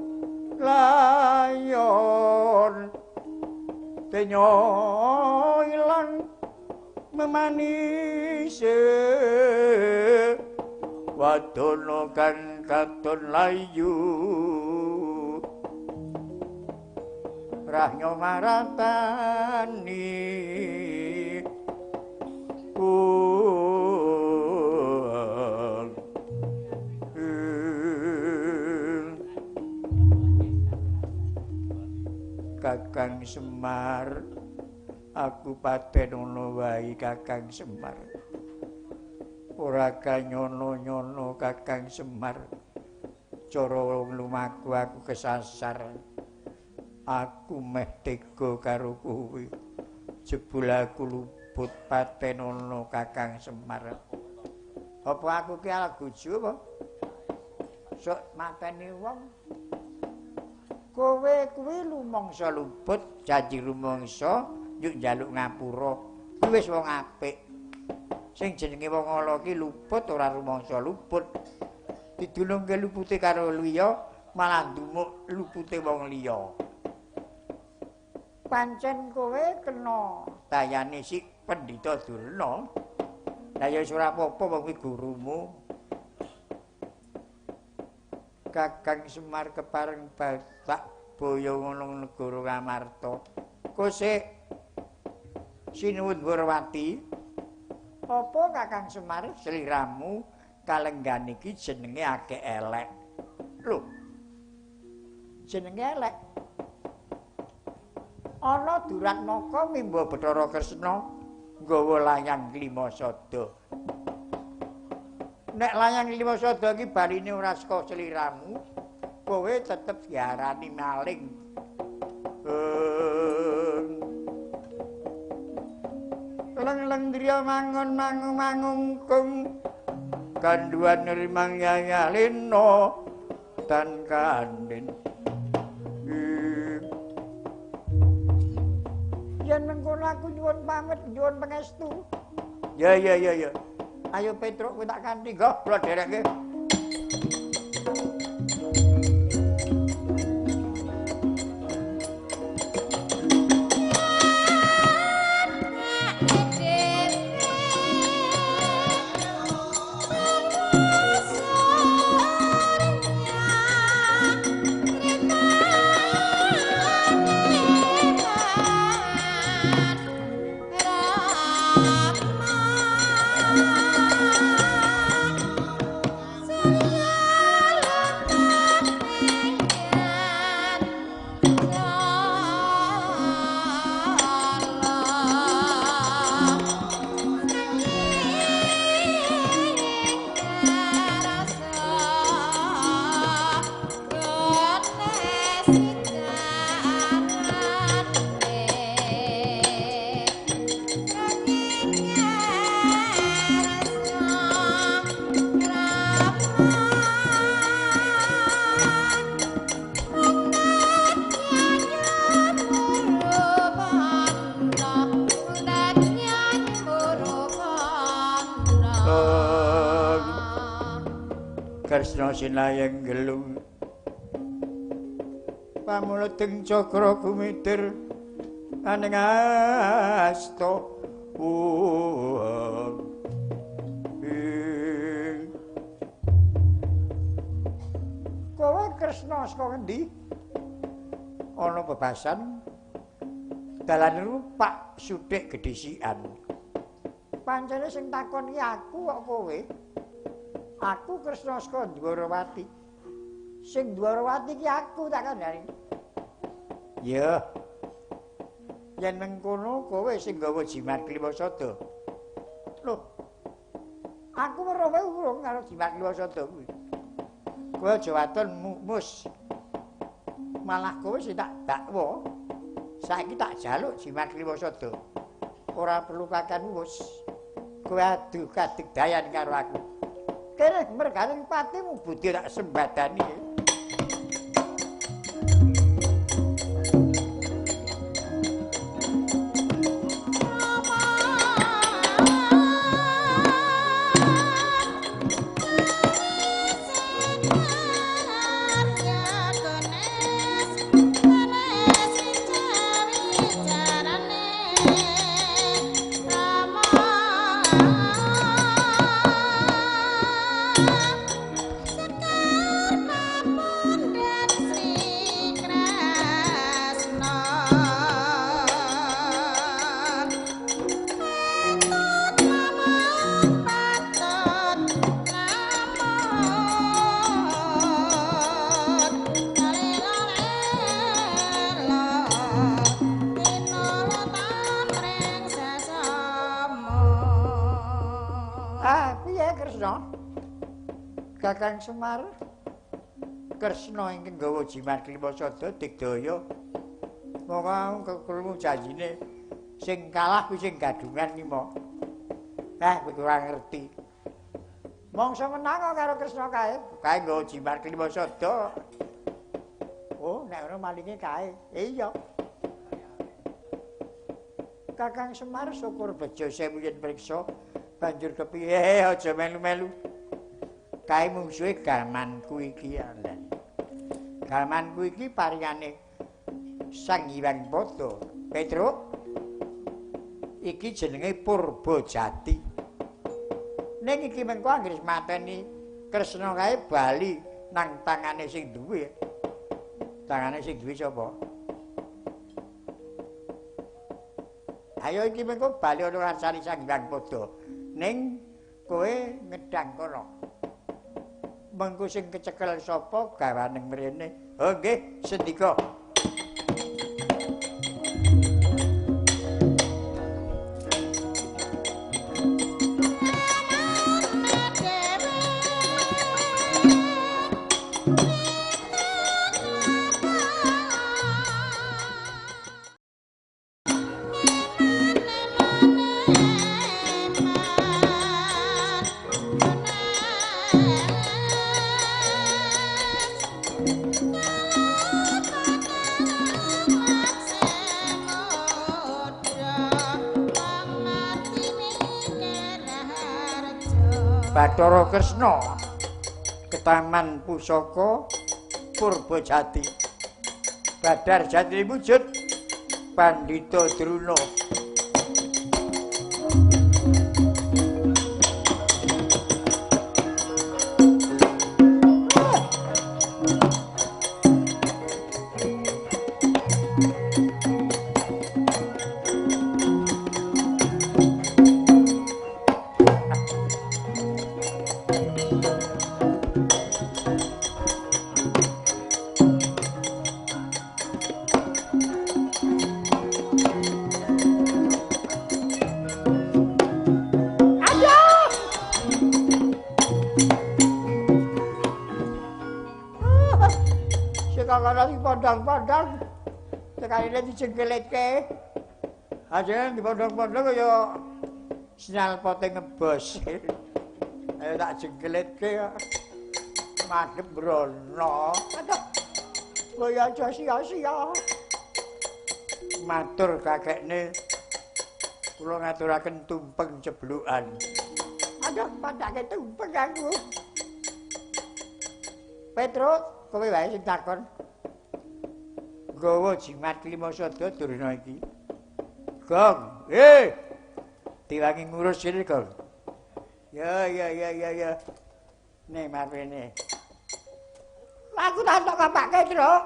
layon tenyo ilang memanise wadono kang katon layu rahnyo maratani. Kakang Semar, aku paten ono wae Kakang Semar. Ora kanyono-nyono Kakang Semar. Cara wong lumaku aku kesasar. Aku meh tega karo kowe. Jebul aku luput paten ono Kakang Semar. Apa aku ki alaguju apa? Sok mateni wong. Kowe kuwi lumangsa luput, janji rumangsa yuk njaluk ngapura. Kuwi wis wong apik. Sing jenenge wong ala ki luput ora rumangsa luput. Didulungke lupute karo liya, malah ndumuk lupute wong liya. Pancen kowe kena dayane si Pendhita Durna. Lah ya wis ora apa-apa wong kuwi gurumu. Kakang Semar kepareng batak boyo ngono negara Ngamarta. Kosek sinuwun Dwarawati. Apa Kakang Semar sliramu Kalenggan iki jenenge akeh elek. Lho. Jenenge elek. Ana Duratmaka mimba Bathara Kresna nggawa layang Klimasada. Nek layang Klimasada iki baline ora saka sliramu, kowe tetep diarani maling. Leng-leng driya mangun mangung mangungkung kanduan rimang yaya lena tan kandhen. Yen mengkono aku nyuwun pamit, nyuwun pangestu. Ya ya ya ya. Ayo Petruk kowe tak kanthi nggo kula dherekke. Kresna sinayeng gelung pamuledeng cakra gumitir aning asta. Kowe Kresna saka ngendi? Ana bebasan dalan rupak suthik gedhisikan. Pancene sing takon ki aku kok kowe. Aku Kresna saka Dwarawati. Sing Dwarawati ki aku tak kandhani. Ya. Yen mengkono kowe sing gawa jimat Klimasada. Lho. Aku weruh wae urung karo jimat Klimasada kuwi. Kowe aja waton mus. Malah kowe sing tak dakwa. Saiki tak jaluk jimat Klimasada. Ora perlu kakan wus. Kowe adu kadigdayan karo aku. Kene mergane patimu budi tak sembadani. Kakang Semar Kresna ingkang gawa jimat Klimasada digdaya. Monggo krungu janjine sing kalah kuwi sing gadungan ki mo. Kowe ora ngerti. Mongso menang karo Kresna kae, kae nggawa jimat Klimasada. Oh, nek ngono malinge kae. Iya. Kakang Semar syukur bejo sewu yen priksa banjur kepiye aja melu-melu. Kae mungsuhe gamanku iki alan. Gamanku iki paringane Sang Hyang Pada. Petruk iki jenenge Purbajati. Ning iki mengko anggere mateni Kresna kae bali nang tangane sing duwe. Tangane sing duwe sapa? Ayo iki mengko bali ana rasane Sang Hyang Pada. Ning kowe ngedang kono. Mengko sing kecekel sapa gawaneng mrene. Oh nggih, sendika. Bathara Kresna ke Taman Pusaka Purbajati. Badar Jati wujud Pandhita Druna. Pondong-pondong sekaline dijengkeleke. Ajeng dipondong-pondong kaya sinyal pote ngebos. Ayo tak jengkeleke kok. Madhep brono. Aduh. Kaya aja sia-sia. Matur kakekne kula ngaturaken tumpeng jeblukan. Aduh, padake tumpeng aku. Petruk, kowe wae sing takon. Gawa jimat klima sada Durna iki. Gong, diwangi ngurus kene, Gong. Ya ya ya ya ya. Nih marene. Aku tak tok kapake, Truk.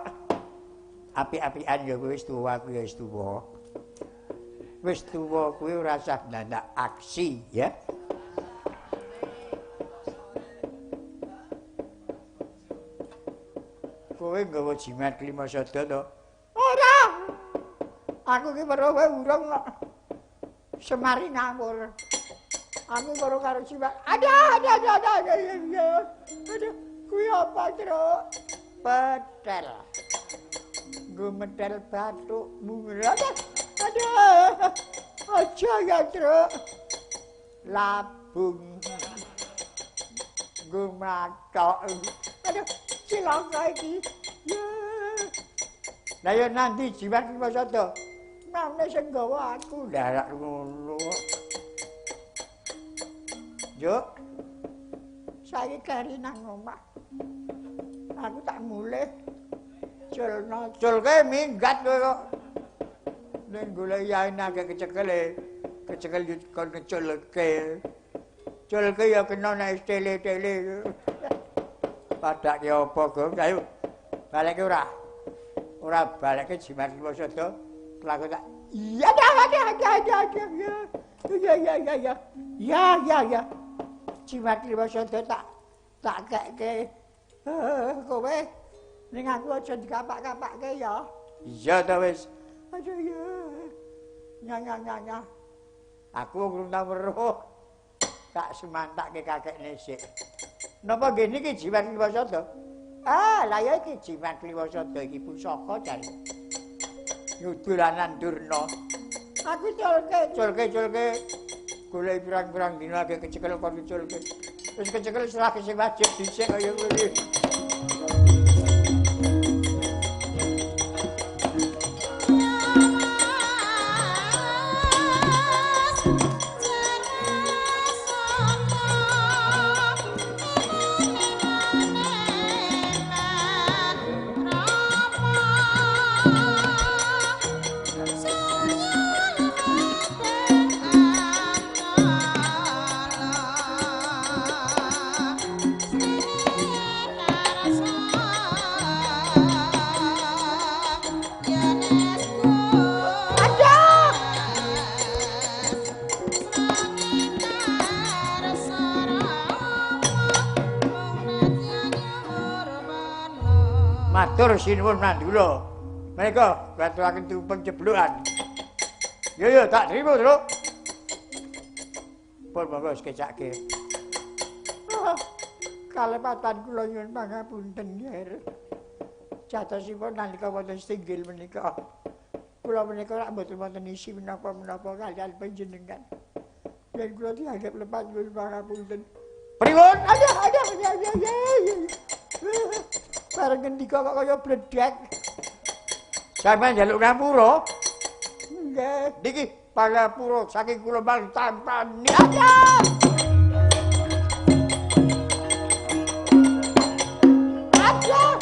Apik-apikan ya kowe wis tuwa, aku ya wis tuwa. Wis tuwa kuwi ora usah ndandak aksi, ya. Kowe nggawa jimat klima sada to? Ora. Aku ki weruh wae urung kok. Semari ngawur. Aku weruh karo jimat. Aduh, aduh, aduh, aduh, aduh. Aduh, kuwi apa, Truk? Petel. Nggo metel bathukmu. Aduh. Aduh. Aja ya, Truk. Labung. Nggo matok. Aduh, cilaka iki. Ya. Lah ya nanti jimat klima sada. Mane sing gawa aku ndarak ngono. Yo. Saiki kari nang omah. Aku tak mulih. Culno, culke minggat kowe kok. Ning golek yae nang kecekele. Kecekel kon ngeculke. Culke ya kena nek tele-tele. Padake apa, Gong? Ayo. Baleke ora? Ora baleke jimat klima sada. Laku tak. Iya, ada ada ada ada ada. Ya ya ya ya. Ya ya ya. Jimat klima sada tak tak keke. Kowe ning aku aja dikapak-kapake ya. Iya ta wis. Aduh ya. Nya nya nya nya. Aku urung tau weruh. Tak semantake kakekne sik. Napa nggih niki jimat klima sada? Ah, lah ya iki jimat klima sada iki pusaka jare. Nyudulanan Durna. Aku culke, culke, culke. Golek pirang-pirang dina lagi kecekel kon culke. Wis kecekel serah sing wajib dhisik kaya ngene. Sing Matur sinuwun Mandura. Menika gaturaken tumpeng jeblukan. Yo yo tak trimo, Truk. Pun monggo sekecake. Kalepatan kula nyuwun pangapunten, Nger. Jatosipun nalika wonten setinggil menika. Kula menika rak mboten wonten isi menapa-menapa kaliyan panjenengan. Yen kula dianggep lepat nyuwun pangapunten. Pripun? Aduh, aduh, ya ya ya. Bareng ngendika kok kaya bledek. Sampeyan njaluk ngapura? Nggih. Niki pangapura saking kula mang tampani. Aduh! Aduh!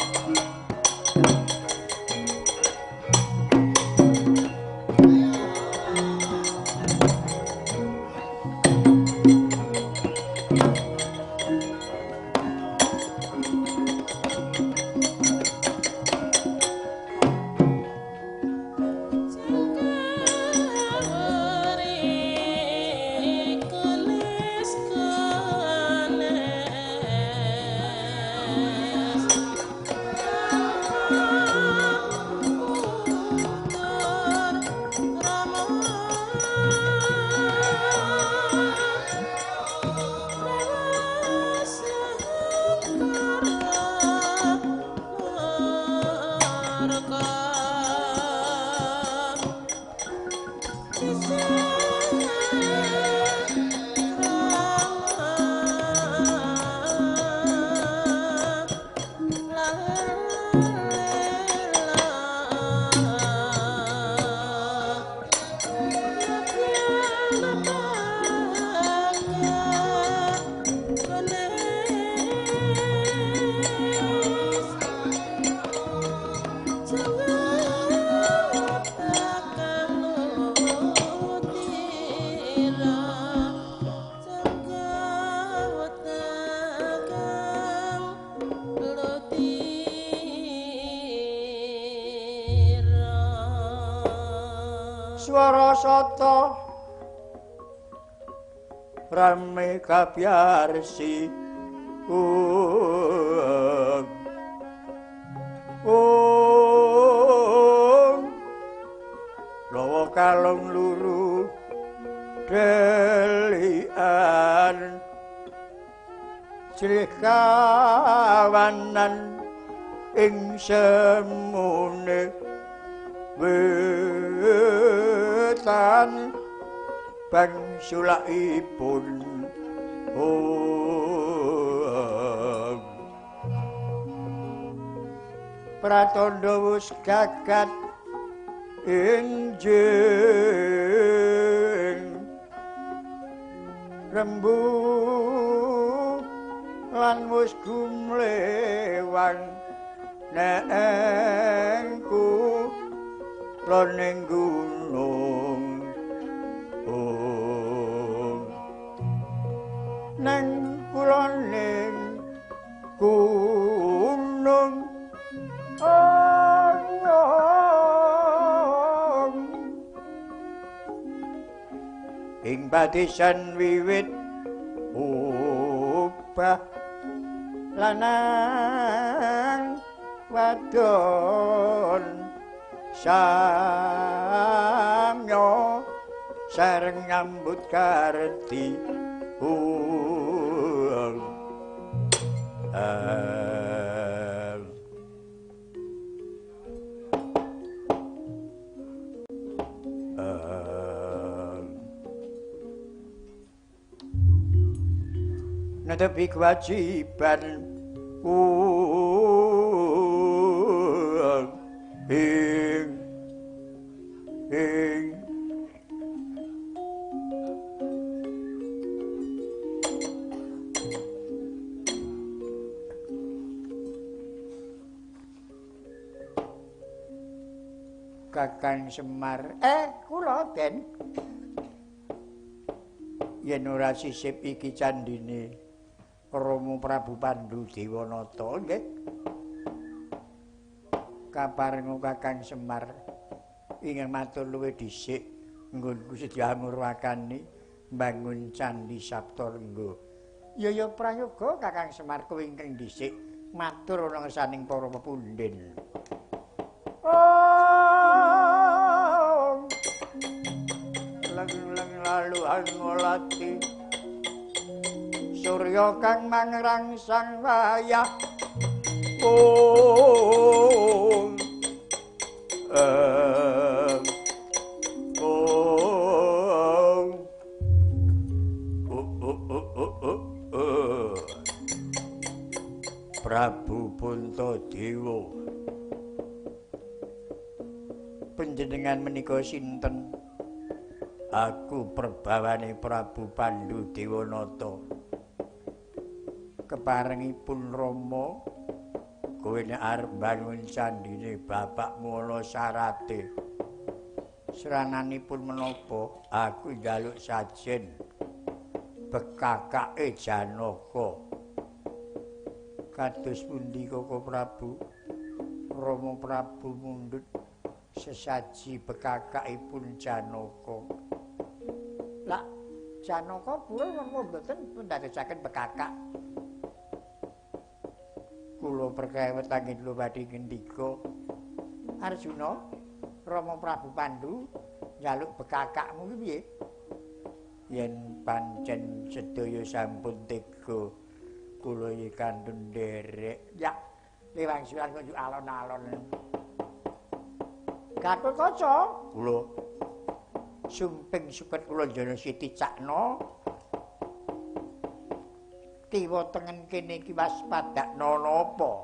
Swara sata rame kabyarsi ung ung lawa kalung luru delian crih kawanan ing semune wetan bangsulakipun ong pratandha wus gagat enjing rembu lan wus gumlewang nengku loning gunung ong nang kuloning gunung ong ing batisan wiwit obah lanang wadon samyo sareng nyambut karti ung netepi kewajiban ung ing ing Kakang Semar, kula Den yen ora sisip iki candine Rama Prabu Pandu Dewanata nggih. Kaparenga Kakang Semar ingkang matur luwih dhisik nggonku sedya ngurwakani mbangun Candhi Saptarengga. Ya ya prayoga Kakang Semar kowe ingkang dhisik matur ana ngersaning para pepundhen. Pangolati surya kang mangrangsang wayah. Om Om Prabu Puntadewa, panjenengan menika sinten? Aku perbawane Prabu Pandu Dewanata. Keparengipun Rama, kowe nek arep mbangun candine bapakmu ana syarate. Seranganipun menapa? Aku njaluk sajen bekakake Janaka. Kados pundi Koko Prabu? Rama Prabu mundhut sesaji bekakakipun Janaka. Lah Janaka purun napa mboten ndadosaken bekakak? Kula perkawet anggen kula badhe ngendika. Arjuna, Rama Prabu Pandu njaluk bekakakmu ki piye? Yen pancen sedaya sampun tega, kula iki kantun nderek. Ya, lewang suran kok alon-alon. Gatotkaca, kula sumping suket kula Jana Siti Cakna. Kiwa tengen kene iki waspadakna napa?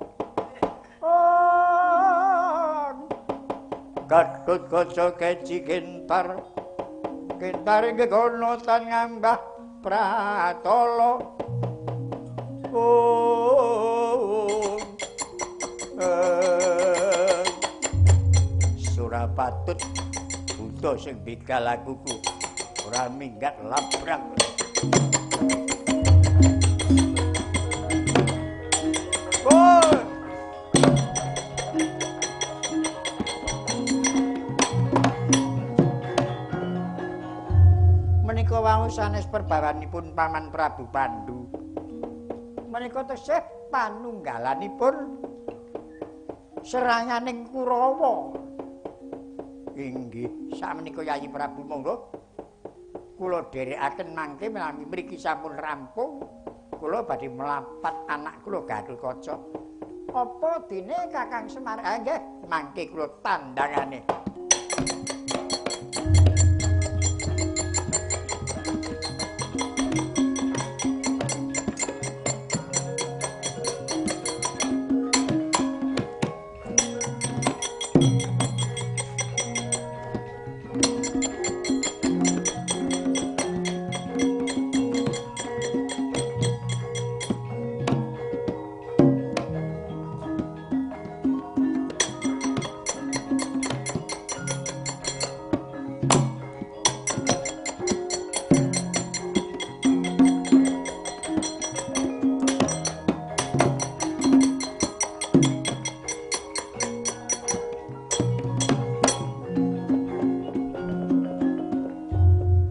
Gatotkaca keci gentar. Gentar gegono tan ngambah pratala. Oh, Surapatut buta sing begal akuku ora minggat labrang. Oh. Menika wau sanes perbawanipun Paman Prabu Pandu. Menika tesih panunggalanipun seranganing Kurawa. Inggih, sakmenika Yayi Prabu monggo kula dherekaken mangke menawi mriki sampun rampung, kula badhe mlapat anak kula Gatotkaca. Apa dene Kakang Semar? Ah nggih, mangke kula tandangane.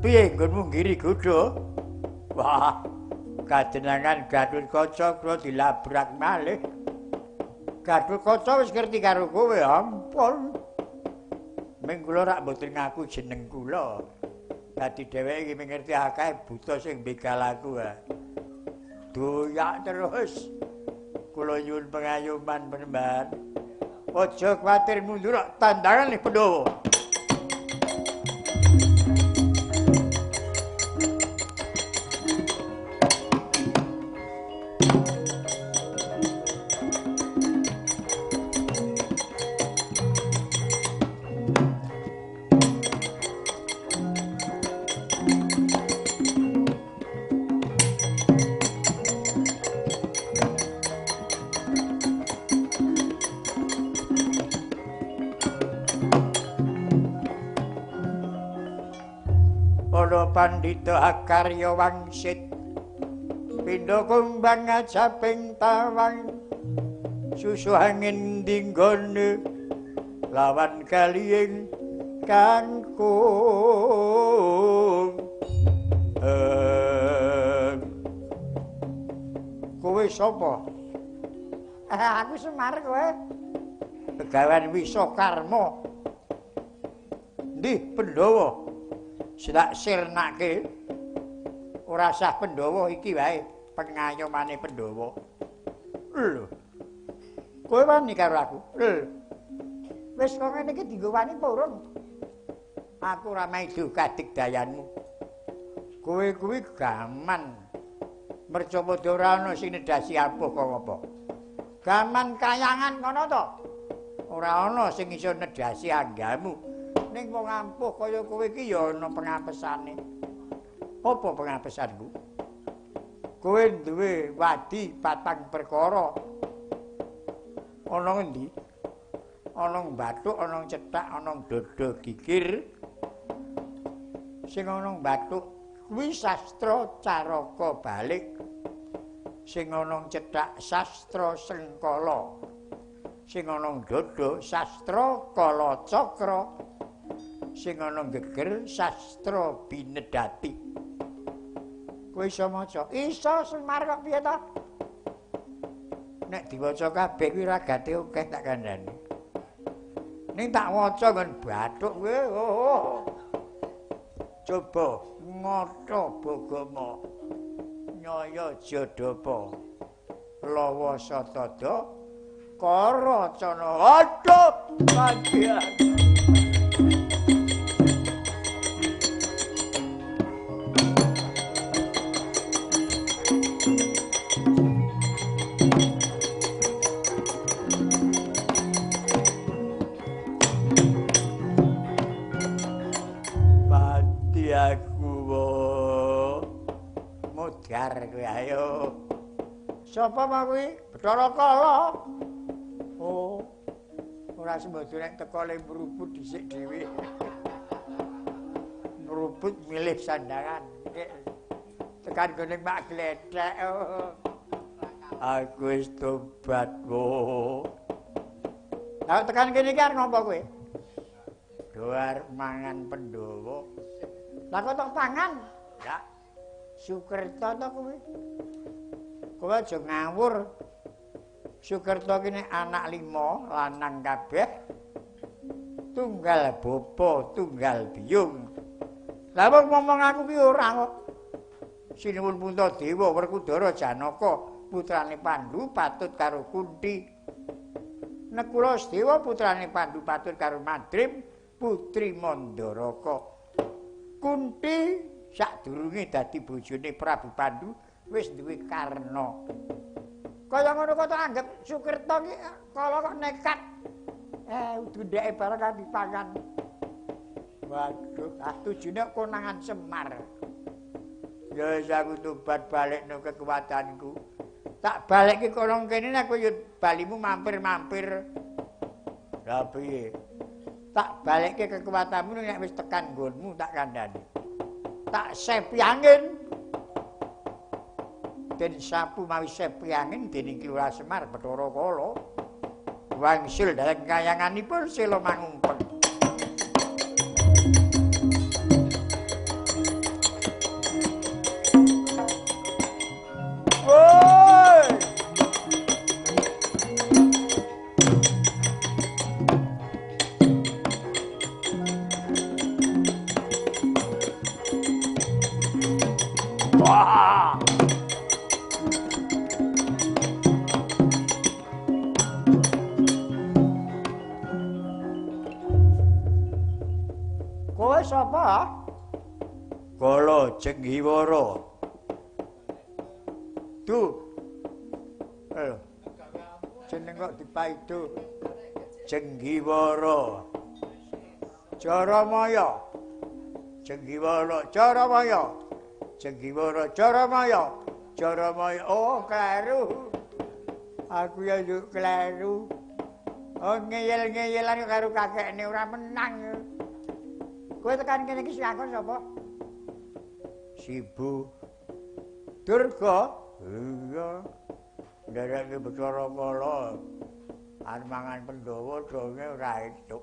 Piye nggonmu nggiri godho? Wah, kajenengan Gatotkaca kula dilabrak malih. Gatotkaca wis ngerti karo kowe, ampun. Ming kula rak mboten ngaku jeneng kula. Dadi dheweke iki ngerti akeh buta sing begal aku. Doyak terus. Kula nyuwun pengayoman penemban. Aja kuwatir mundur tandangan nih Pandhawa. Pandita Akarya wangsit pindha kumbang ajaping tawang susu angin dinggone lawan kaliying kangkung. Kowe sapa? Aku Semar kowe. Begawan Wisakarma. Ndi Pandhawa? Silak sirnake. Ora sah Pandhawa iki wae pengayomane Pandhawa. Lho. Kowe wani karo aku? Lho. Wis kok ngene iki dienggo wani apa urung? Aku ora maido kadigdayanmu. Kowe kuwi gaman. Mercapada ora ana sing nedhasi ampuh kok apa. Gaman kayangan kono to. Ora ana sing iso nedhasi anggamu. Ning wong ampuh kaya kowe iki ya ana pengapesane. Apa pengapesanku? Kowe duwe wadi patang perkara. Ana ngendi? Ana bathuk, ana cethak, ana dada gigir. Sing ana bathuk kuwi sastra caraka balik. Sing ana cethak sastra sengkala. Sing ana dada sastra kalacakra. Sing ana geger sastra binedati. Kowe iso maca? Iso Semar kok piye to? Nek diwaca kabeh kuwi ragate akeh tak kandhani. Ning tak waca nggon bathuk kowe. Oh. Coba ngata bagama nyaya jadapa lawa satada karacana. Aduh bagian. Modar kowe ayo. Sapa mau kuwi? Bathara Kala. Oh. Ora sembodo nek teko le mrubut dhisik dhewe. Mrubut milih sandangan. Tekan gone Mak Glethek. Oh. Aku wis tobat, wo. Lah tekan kene iki arep ngopo kowe? Doar mangan Pandhawa. Lah kok tok pangan? Ya. Sukerta to kowe. Kowe aja ngawur. Sukerta ki nek anak 5 lanang kabeh. Tunggal bapa, tunggal biyung. Lah wong ngomong aku ki ora kok. Sinuwun Puntadewa Werkudara Janaka putrane Pandu patut karo Kunti. Nekula Sedewa putrane Pandu patut karo Madrim putri Mandaraka. Kunti sadurunge dadi bojone Prabu Pandu wis duwe Karna. Kaya ngono kok anggap Sukerta ki kala kok nekat. Udu ndeke barang kan dipangan. Waduh, ah tujune konangan Semar. Ya wis aku tobat balekno kekuatanku. Tak balekke kono kene aku yo balimu mampir-mampir. Lah piye? Tak balekke kekuatanmu nek wis tekan nggonmu tak kandhani. Tak sepi angin. Den sapu mawi sepi angin dening Ki Lurah Semar Bathara Kala. Wangsul dhateng kayanganipun sela mangumpeng. Woi! Wah! Kowe sapa? Kala Jenggiwara. Duh. Jeneng kok dipaido. Jenggiwara. Jaramaya. Jenggiwara, Jaramaya. Jenggiwara, Jaramaya. Jaramaya. Oh, kleru. Aku ya yo kleru. Oh, ngeyel-ngeyelan karo kakekne ora menang. Kowe tekan kene iki sing akon sapa? Sibu Durga. Iya. Ndereke Bathara Kala. Arep mangan Pandhawa donge ora entuk.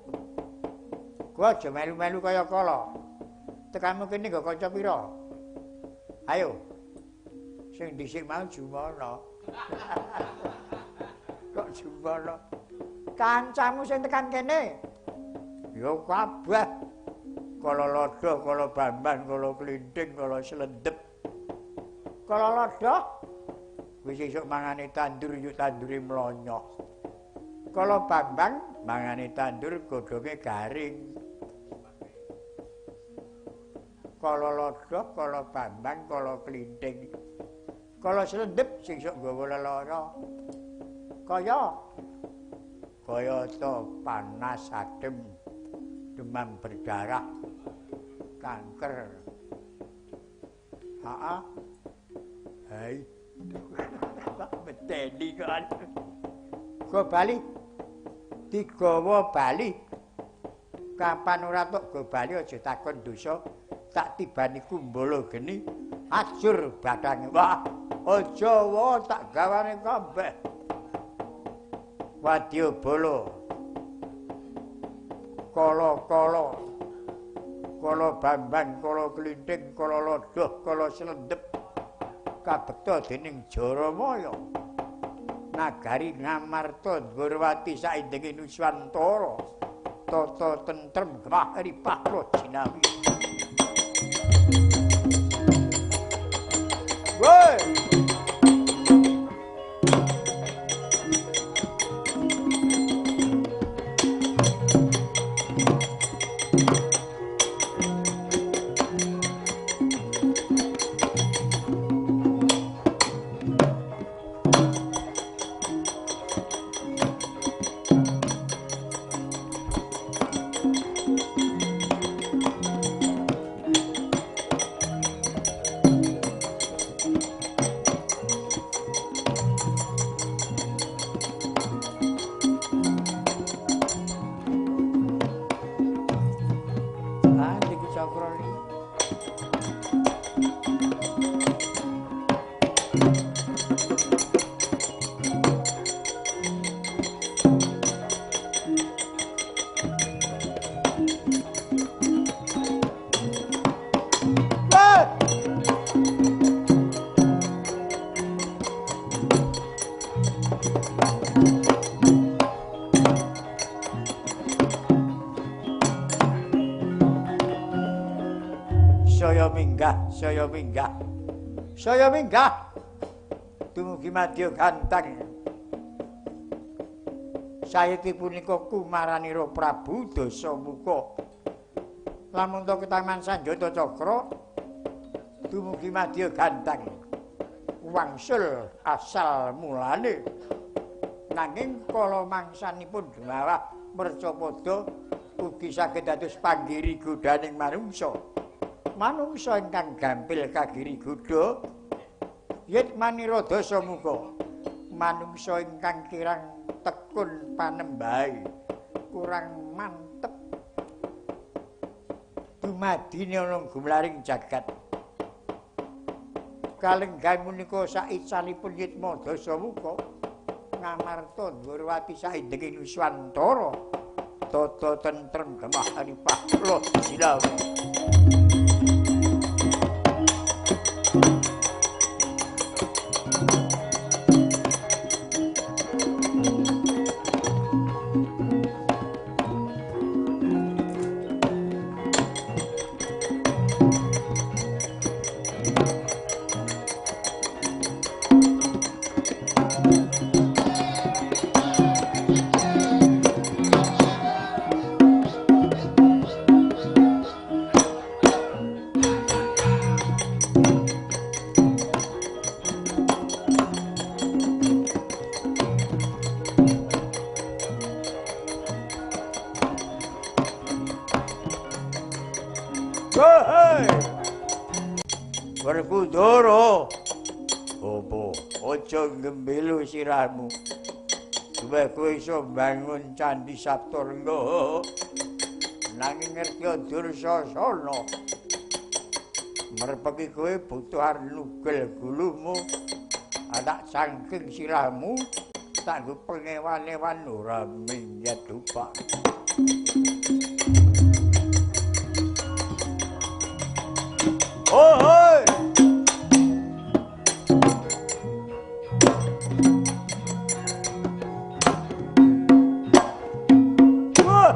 Kowe aja melu-melu kaya kala. Tekanmu kene nggo kanca pira? Ayo. Sing dhisik mau Jumana. Kok Jumana? Kancamu sing tekan kene? Ya kabeh. Kala Lodho, kala Bambang, kala Klinthing, kala Slendep. Kala lodho wis esuk mangane tandur yuk tandure mlonyoh. Kala Bambang mangane tandur godhonge garing. Kala lodho, kala Bambang, kala klinting. Kala slendhep sing sok nggawa lelara. Kaya kaya ta panas adem, demam berdarah, kanker. Heeh. Hai. Beteni kan. Go bali. Digawa bali. Kapan ora tok go bali aja takon dosa. Tak tibani kumbala geni ajur bathange. Wah, aja wae tak gawane kabeh. Wadyabala. Kala-kala. Kala Bambang, kala Klinting, kala Lodho, kala Slendhep. Kabekta dening Jaramaya. Nagari Ngamarta Ndorowati saindenge Nuswantara. Tata tentrem gemah ripah jinawi. Woi! Saya minggah, saya minggah, dumugi madya ganteng. Sayekti punika kumaranira Prabu Dasamuka. Lamun ta ketaman sanjata cakra, dumugi madya ganteng. Wangsul asal mulane. Nanging kala mangsanipun dumawah mercapada ugi saged dados panggiri godhaning manungsa. Manungsa ingkang gampil kagiri godha yitmanira Dasamuka. Manungsa ingkang kirang tekun panembahe, kurang mantep dumadine ana gumlaring jagat. Kalenggahan punika saicanipun Yitma Dasamuka Ngamarta Ndorowati saindenge Nuswantara. Tata tentrem gemah ripah loh jilawi. Werkudara, opo aja nggembelo sirahmu. Suwe kowe iso mbangun candhi Saptarengga. Nanging ngerti Dursasana. Merpeki kowe butuh arep nugel gulumu. Tak cangking sirahmu, tak nggo pengewan-ewan ora minjet dupak. Oh, hoi! Wah!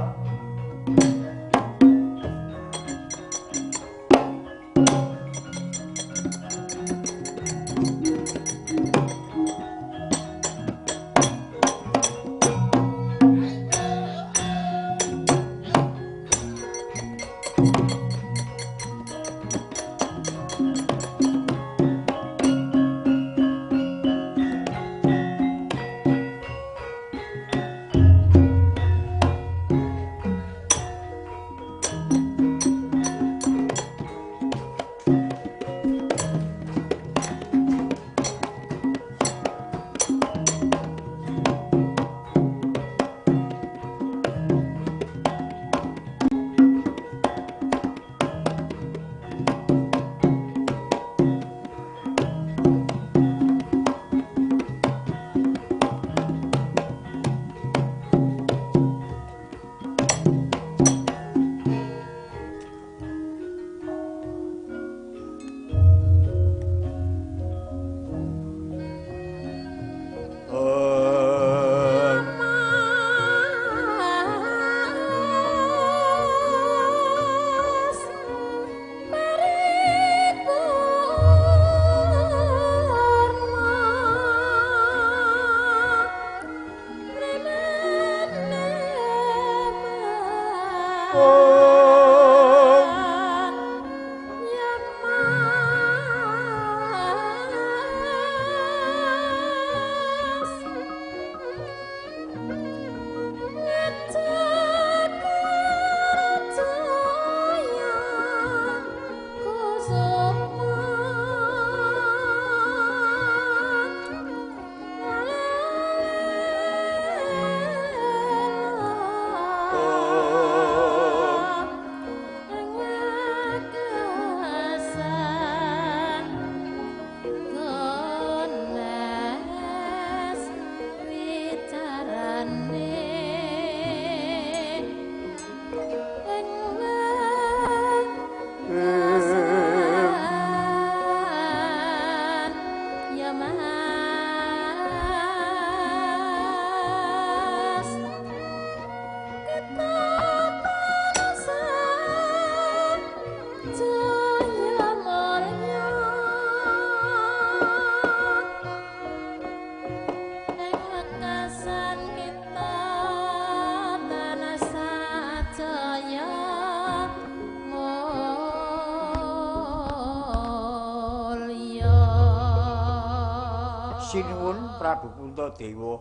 Sinuwun Prabu Puntadewa.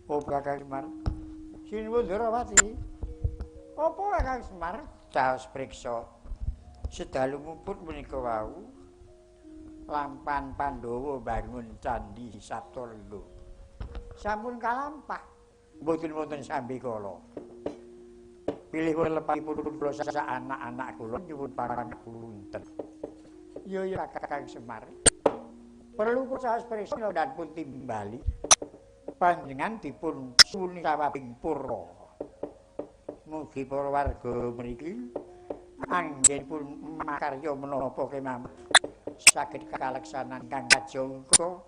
Oh Kakang Semar. Sinuwun Ndrawati. Apa Kakang Semar? Caos priksa. Sedalu muput menika wau lampan Pandhawa bangun candhi Saptalengga. Sampun kalampah mboten wonten sambekala. Pilih lepasipun kula sak anak-anak kula nyuwun pangapunten. Ya ya Kakang Semar. Perlu kula priksa dan pun timbali panjenengan dipun suni sawabing purwa. Mugi para warga mriki anggenipun makarya menapa kemawon saged kaleksanan kang kajangka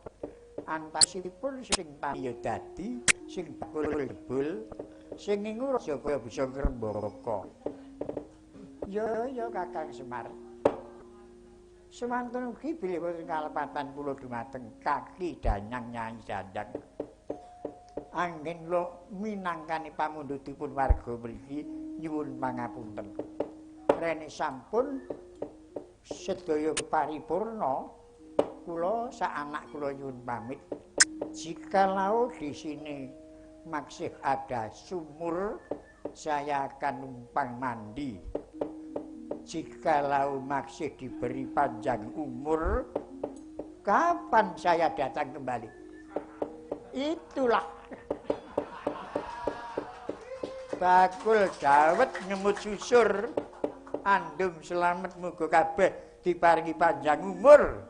antasipun sing tani ya dadi sing bakul jebul sing ngingu raja kaya bisa ngrembaka. Ya ya Kakang Semar. Semanten ugi bilih wonten kalepatan kula dumateng kaki danyang Nyai Dandang. Anggen kula minangkani pamundhutipun warga mriki nyuwun pangapunten. Rene sampun sedaya paripurna, kula sak anak kula nyuwun pamit. Jikalau di sini masih ada sumur, saya akan numpang mandi. Jikalau masih diberi panjang umur, kapan saya datang kembali? Itulah bakul dawet ngemut susur, andum selamat muga kabeh diparingi panjang umur.